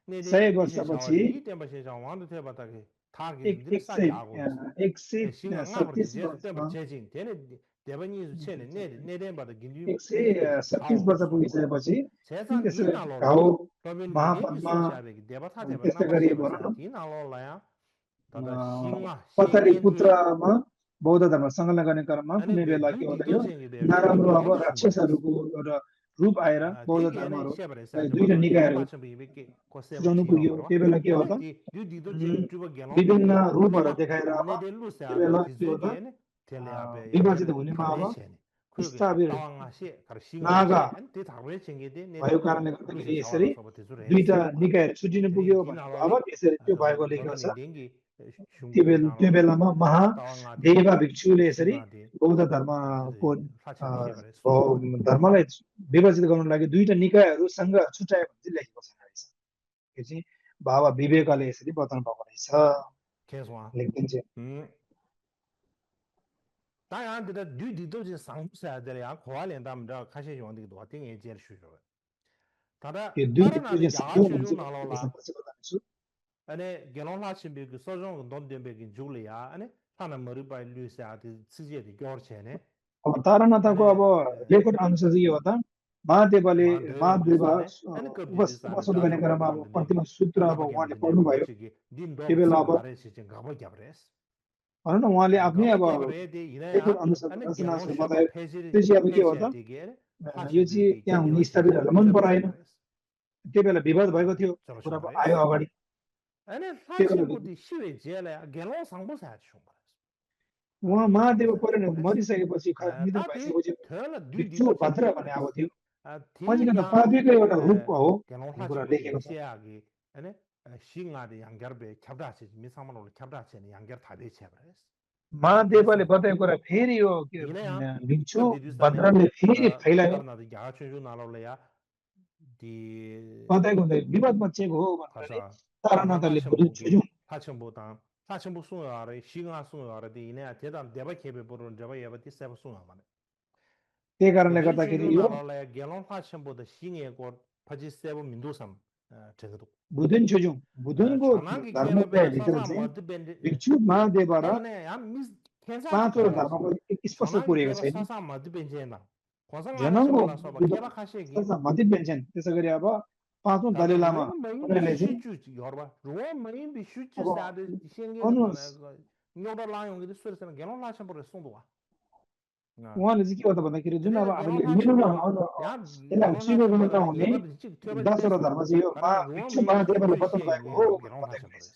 100 वर्षपछि 136 वर्ष पुगिसकेपछि घाउ महापद्मा त्यस्तै गरी पतरी पुत्रमा बौद्ध धर्म संकलन गर्ने क्रममा कुनै बेला के भयो नराम्रो अब राक्षसहरूको एउटा रूप आएर बौद्ध धर्महरू दुईटा निकायहरू सुझाउनु पुग्यो त्यो बेला के हो त विभिन्न रूपहरू देखाएर अब त्यो बेला के हो त विभाजित हुनेमा अब स्थापित नागा भएको कारणले गर्दाखेरि यसरी दुईटा निकायहरू छुटिनु पुग्यो अब त्यसरी त्यो भएको लेखेको छ त्यो बेलामा महादेवा भिक्षुले यसरी बौद्ध धर्मको धर्मलाई विभाजित गर्नको लागि दुईटा निकायहरू सँग छुट्यायो भने चाहिँ लेखेको छ रहेछ यो चाहिँ बाबा विवेकले यसरी बताउनु भएको रहेछ लेखिदिन्छ यो दुईटा ane gelong la chimbe gu so jong don de be gin jule ya ane tana mari bai lu sa de sije de gyor che ne अब तारानाथको अब लेखक अनुसार चाहिँ के हो त महादेवले उपस्थित गर्ने क्रममा अब प्रतिमा सूत्र अब उहाँले पढ्नु भयो त्यो बेला अब भनौँ न उहाँले आफ्नै अब लेखक अनुसार रचना बतायो त्यो चाहिँ अब के हो त यो चाहिँ त्यहाँ हुने स्थापितहरूलाई मन पराएन त्यो बेला विवाद भएको थियो कुरा आयो अगाडि उहाँ महादेव परिणत मरिसकेपछि निधन भइसकेपछि भिक्षु भद्र भन्ने आएको थियो पछि त पापीको एउटा रूप हो कुरा लेखेको छ महादेवले बताएको कुरा फेरि यो भिक्षु भद्रले फेरि फैलायो बताएको हुँदै विवादमा चेक हो भन्दाखेरि तारानाथले 사천부 송여하래 시가 송여하래 이내 대단 대바 개베 보는 저바 예바티 세바 송여하네 त्यही कारणले 근데 गर्दाखेरि 지금 यो 나라래 개론 사천보다 시행고 파지 세바 민도삼 저거도 बुधनको 장난기 개베 धर्मभित्र 사사 चाहिँ 머드 벤데 भिक्षु महादेवबाट 때문에 야 미스 괜찮지 पाँचवटा 그래 धर्मको स्पष्ट 장난기 कोरिएको 개베 छैन 사사 머드 벤제나 권상하나 जनाङ्गो 셔볼라서 봐 개바 카시기 मध्य पेन्सन त्यसै गरी अब पाँचौँ 다들 दलाइ लामा 루엔 메인 उनीहरूले चाहिँ 비슈주 여러분 루엔 메인 비슈주 अब 사드 생겨는 अनु 거네 녀다 라용이 소리서는 개론 라천보다 송도와 उहाँले चाहिँ के गर्दा भन्दाखेरि जुन अब हामीले 개론 मिल्न 라천보 야 यसलाई 개론 स्वीकार गर्न 라천보다 नहुने 예바도 직 퇴바 10वटा धर्म चाहिँ यो 가나 भिक्षु 루엔 메인 महादेवले 비슈주 बताउनु भएको हो भनेर 개론 बताइरहेको 라천보다 छ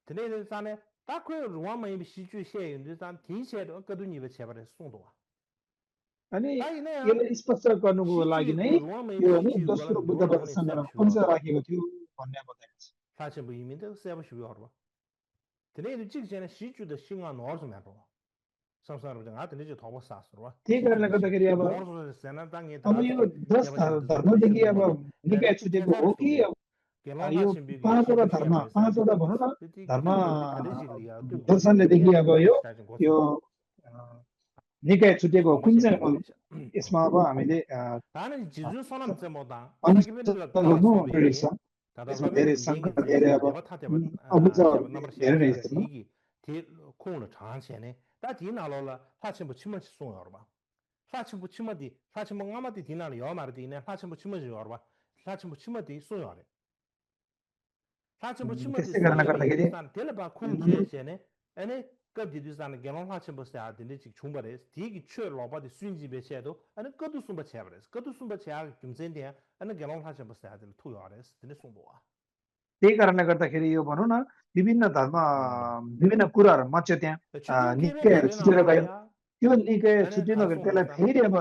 드네는 산에 딱그 루엔 메인 비슈주 셰인데 산 디셰도 거두니베 제바래 송도와 अनि ताइने यसलाई स्पष्ट गर्नुको लागि नै 루엔 메인 यो नि 비슈주 दोस्रो रुवन बुद्धबाट रुवन सम्मेलन सेब पञ्च राखेको थियो भन्ने बताएको छ 사천부 이민들 세부 쉬고 하러 드네도 직전에 시주도 신가 넣어서 말로 samsara bja nga tene je thobo sasro wa त्यही कारणले गर्दाखेरि अब अब यो 10 धर्मदेखि अब निकाय छुटेको हो कि यो पाँचवटा भनौँ न धर्म दर्शनलेदेखि अब यो निकाय छुटेको हो कुन चाहिँ हो यसमा अब हामीले 나는 지주 선언 제모다 गर्नु रहेछ यसमा धेरै सङ्कट धेरै अब अबुझ धेरै रहेछ 이기 콩을 장한체네 다 디나로라 사천부 치머치 송여봐 사천부 치머디 사천부 아마디 디나로 여마르디네 사천부 치머지 여봐 사천부 치머디 송여래 사천부 치머디 त्यसै कारणले गर्दाखेरि 텔바 콩제체네 아니 कदिदिसान गेलों हाचन बसे आदिने 직 중발에 디기 추어 로바디 순지 배치해도 아니 거두 숨바 채버레스 거두 숨바 채아 김센데 아니 गेलों हाचन बसे आदिले 투여레스 दिने सुंबोआ त्यही कारणले गर्दाखेरि यो भनौँ न विभिन्न धर्म विभिन्न कुराहरू मच्यो त्यहाँ निकायहरू छुटेर गयो त्यो निकाय छुटिनु त्यसलाई फेरि अब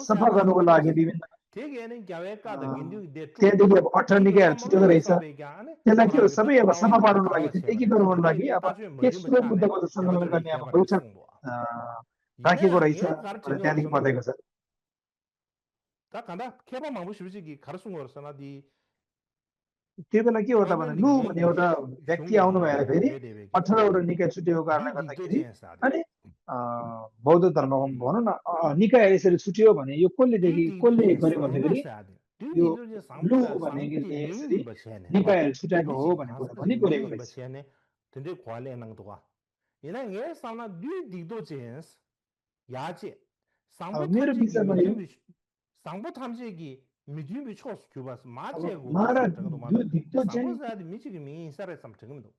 सफा गर्नुको लागि विभिन्न त्यहाँदेखि अब 18 निकायहरू छुटेको रहेछ त्यसलाई के हो सबै अब सफा पार्नुको लागि एकीकरणको लागि अब तेस्रो बुद्धको सम्मेलन गर्ने अब बैठक राखेको रहेछ त्यहाँदेखि बताएको छ 다 간다 케바 망부 싶으시기 가르친 거였으나 디 त्यो बेला के हो त भने लु भन्ने एउटा व्यक्ति आउनु भएर फेरि 18वटा निकाय छुटेको कारणले गर्दाखेरि अनि बौद्ध धर्मको भनौँ न निकाय यसरी छुट्यो भने यो कसले गर्यो भन्दाखेरि यो लु भन्ने यसरी निकायहरू छुट्याएको हो भन्ने कुरा पनि बोलेको रहेछ 근데 관례 năng 얘는 얘 사나 뒤디도 제스 야제 상부 मेरो विचारमा यो 상부 탐지기 미디움이 초스 주바스 마제고 상부사도 미치기 미사를 삼정도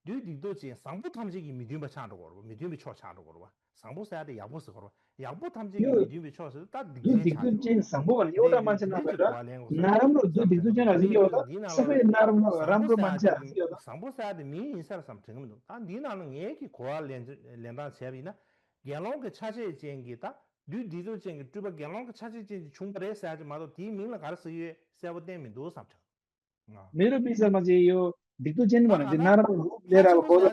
뒤디도지 상부 탐지기 미디움이 차도 거고 미디움이 초 차도 거고 상부사도 야보스 거고 야보 탐지기 미디움이 초스 다 दिक्दुजेन संभव भने एउटा मान्छे नभएर नराम्रो दिक्दुजेनहरु के हो त सबै राम्रो मान्छेहरु के हो त 상부사도 미인사를 삼정도 다 니나는 얘기 고알 렌다 제비나 गेलोंके 차제 쟁기다 뒤디도 쟁기 두바 गेलोंके 차제 쟁기 중벌에 사지 마도 디민을 가르스에 세버데미 도삼죠 मेरो विचारमा चाहिँ यो दिक्दुजेन भनेको नराम्रो रूप लिएर अब बौद्ध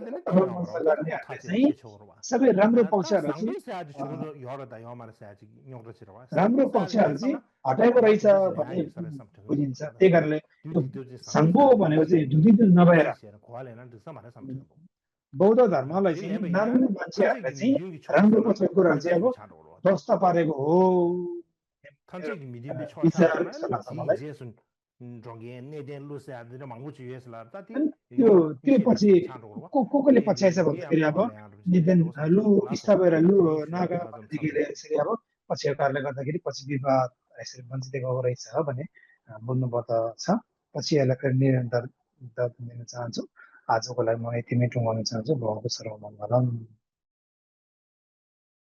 चाहिँ सबै राम्रो पक्षहरू राम्रो पक्षहरू चाहिँ हटाएको रहेछ भन्ने बुझिन्छ त्यही कारणले संघो भनेको चाहिँ दुधिदुध नभएर बौद्ध धर्मलाई चाहिँ नराम्रो मान्छेहरूले चाहिँ राम्रो पक्षको कुराहरू चाहिँ अब ध्वस्त पारेको हो विचारहरू जस्तो लाग्छ मलाई त्यो पछि कसले पछ्याएछ भन्दाखेरि अब निदेन लु स्टाबेर लु नागा भन्दाखेरि यसरी अब पछ्याएको कारणले गर्दाखेरि पछि विवाद यसरी वञ्चित गएको रहेछ भन्ने बुझ्नुपर्छ छ पछि यसलाई फेरि निरन्तर दिन चाहन्छु आजको लागि म यतिमै टुङ्गाउन चाहन्छु भगवानको सर्वमङ्गलम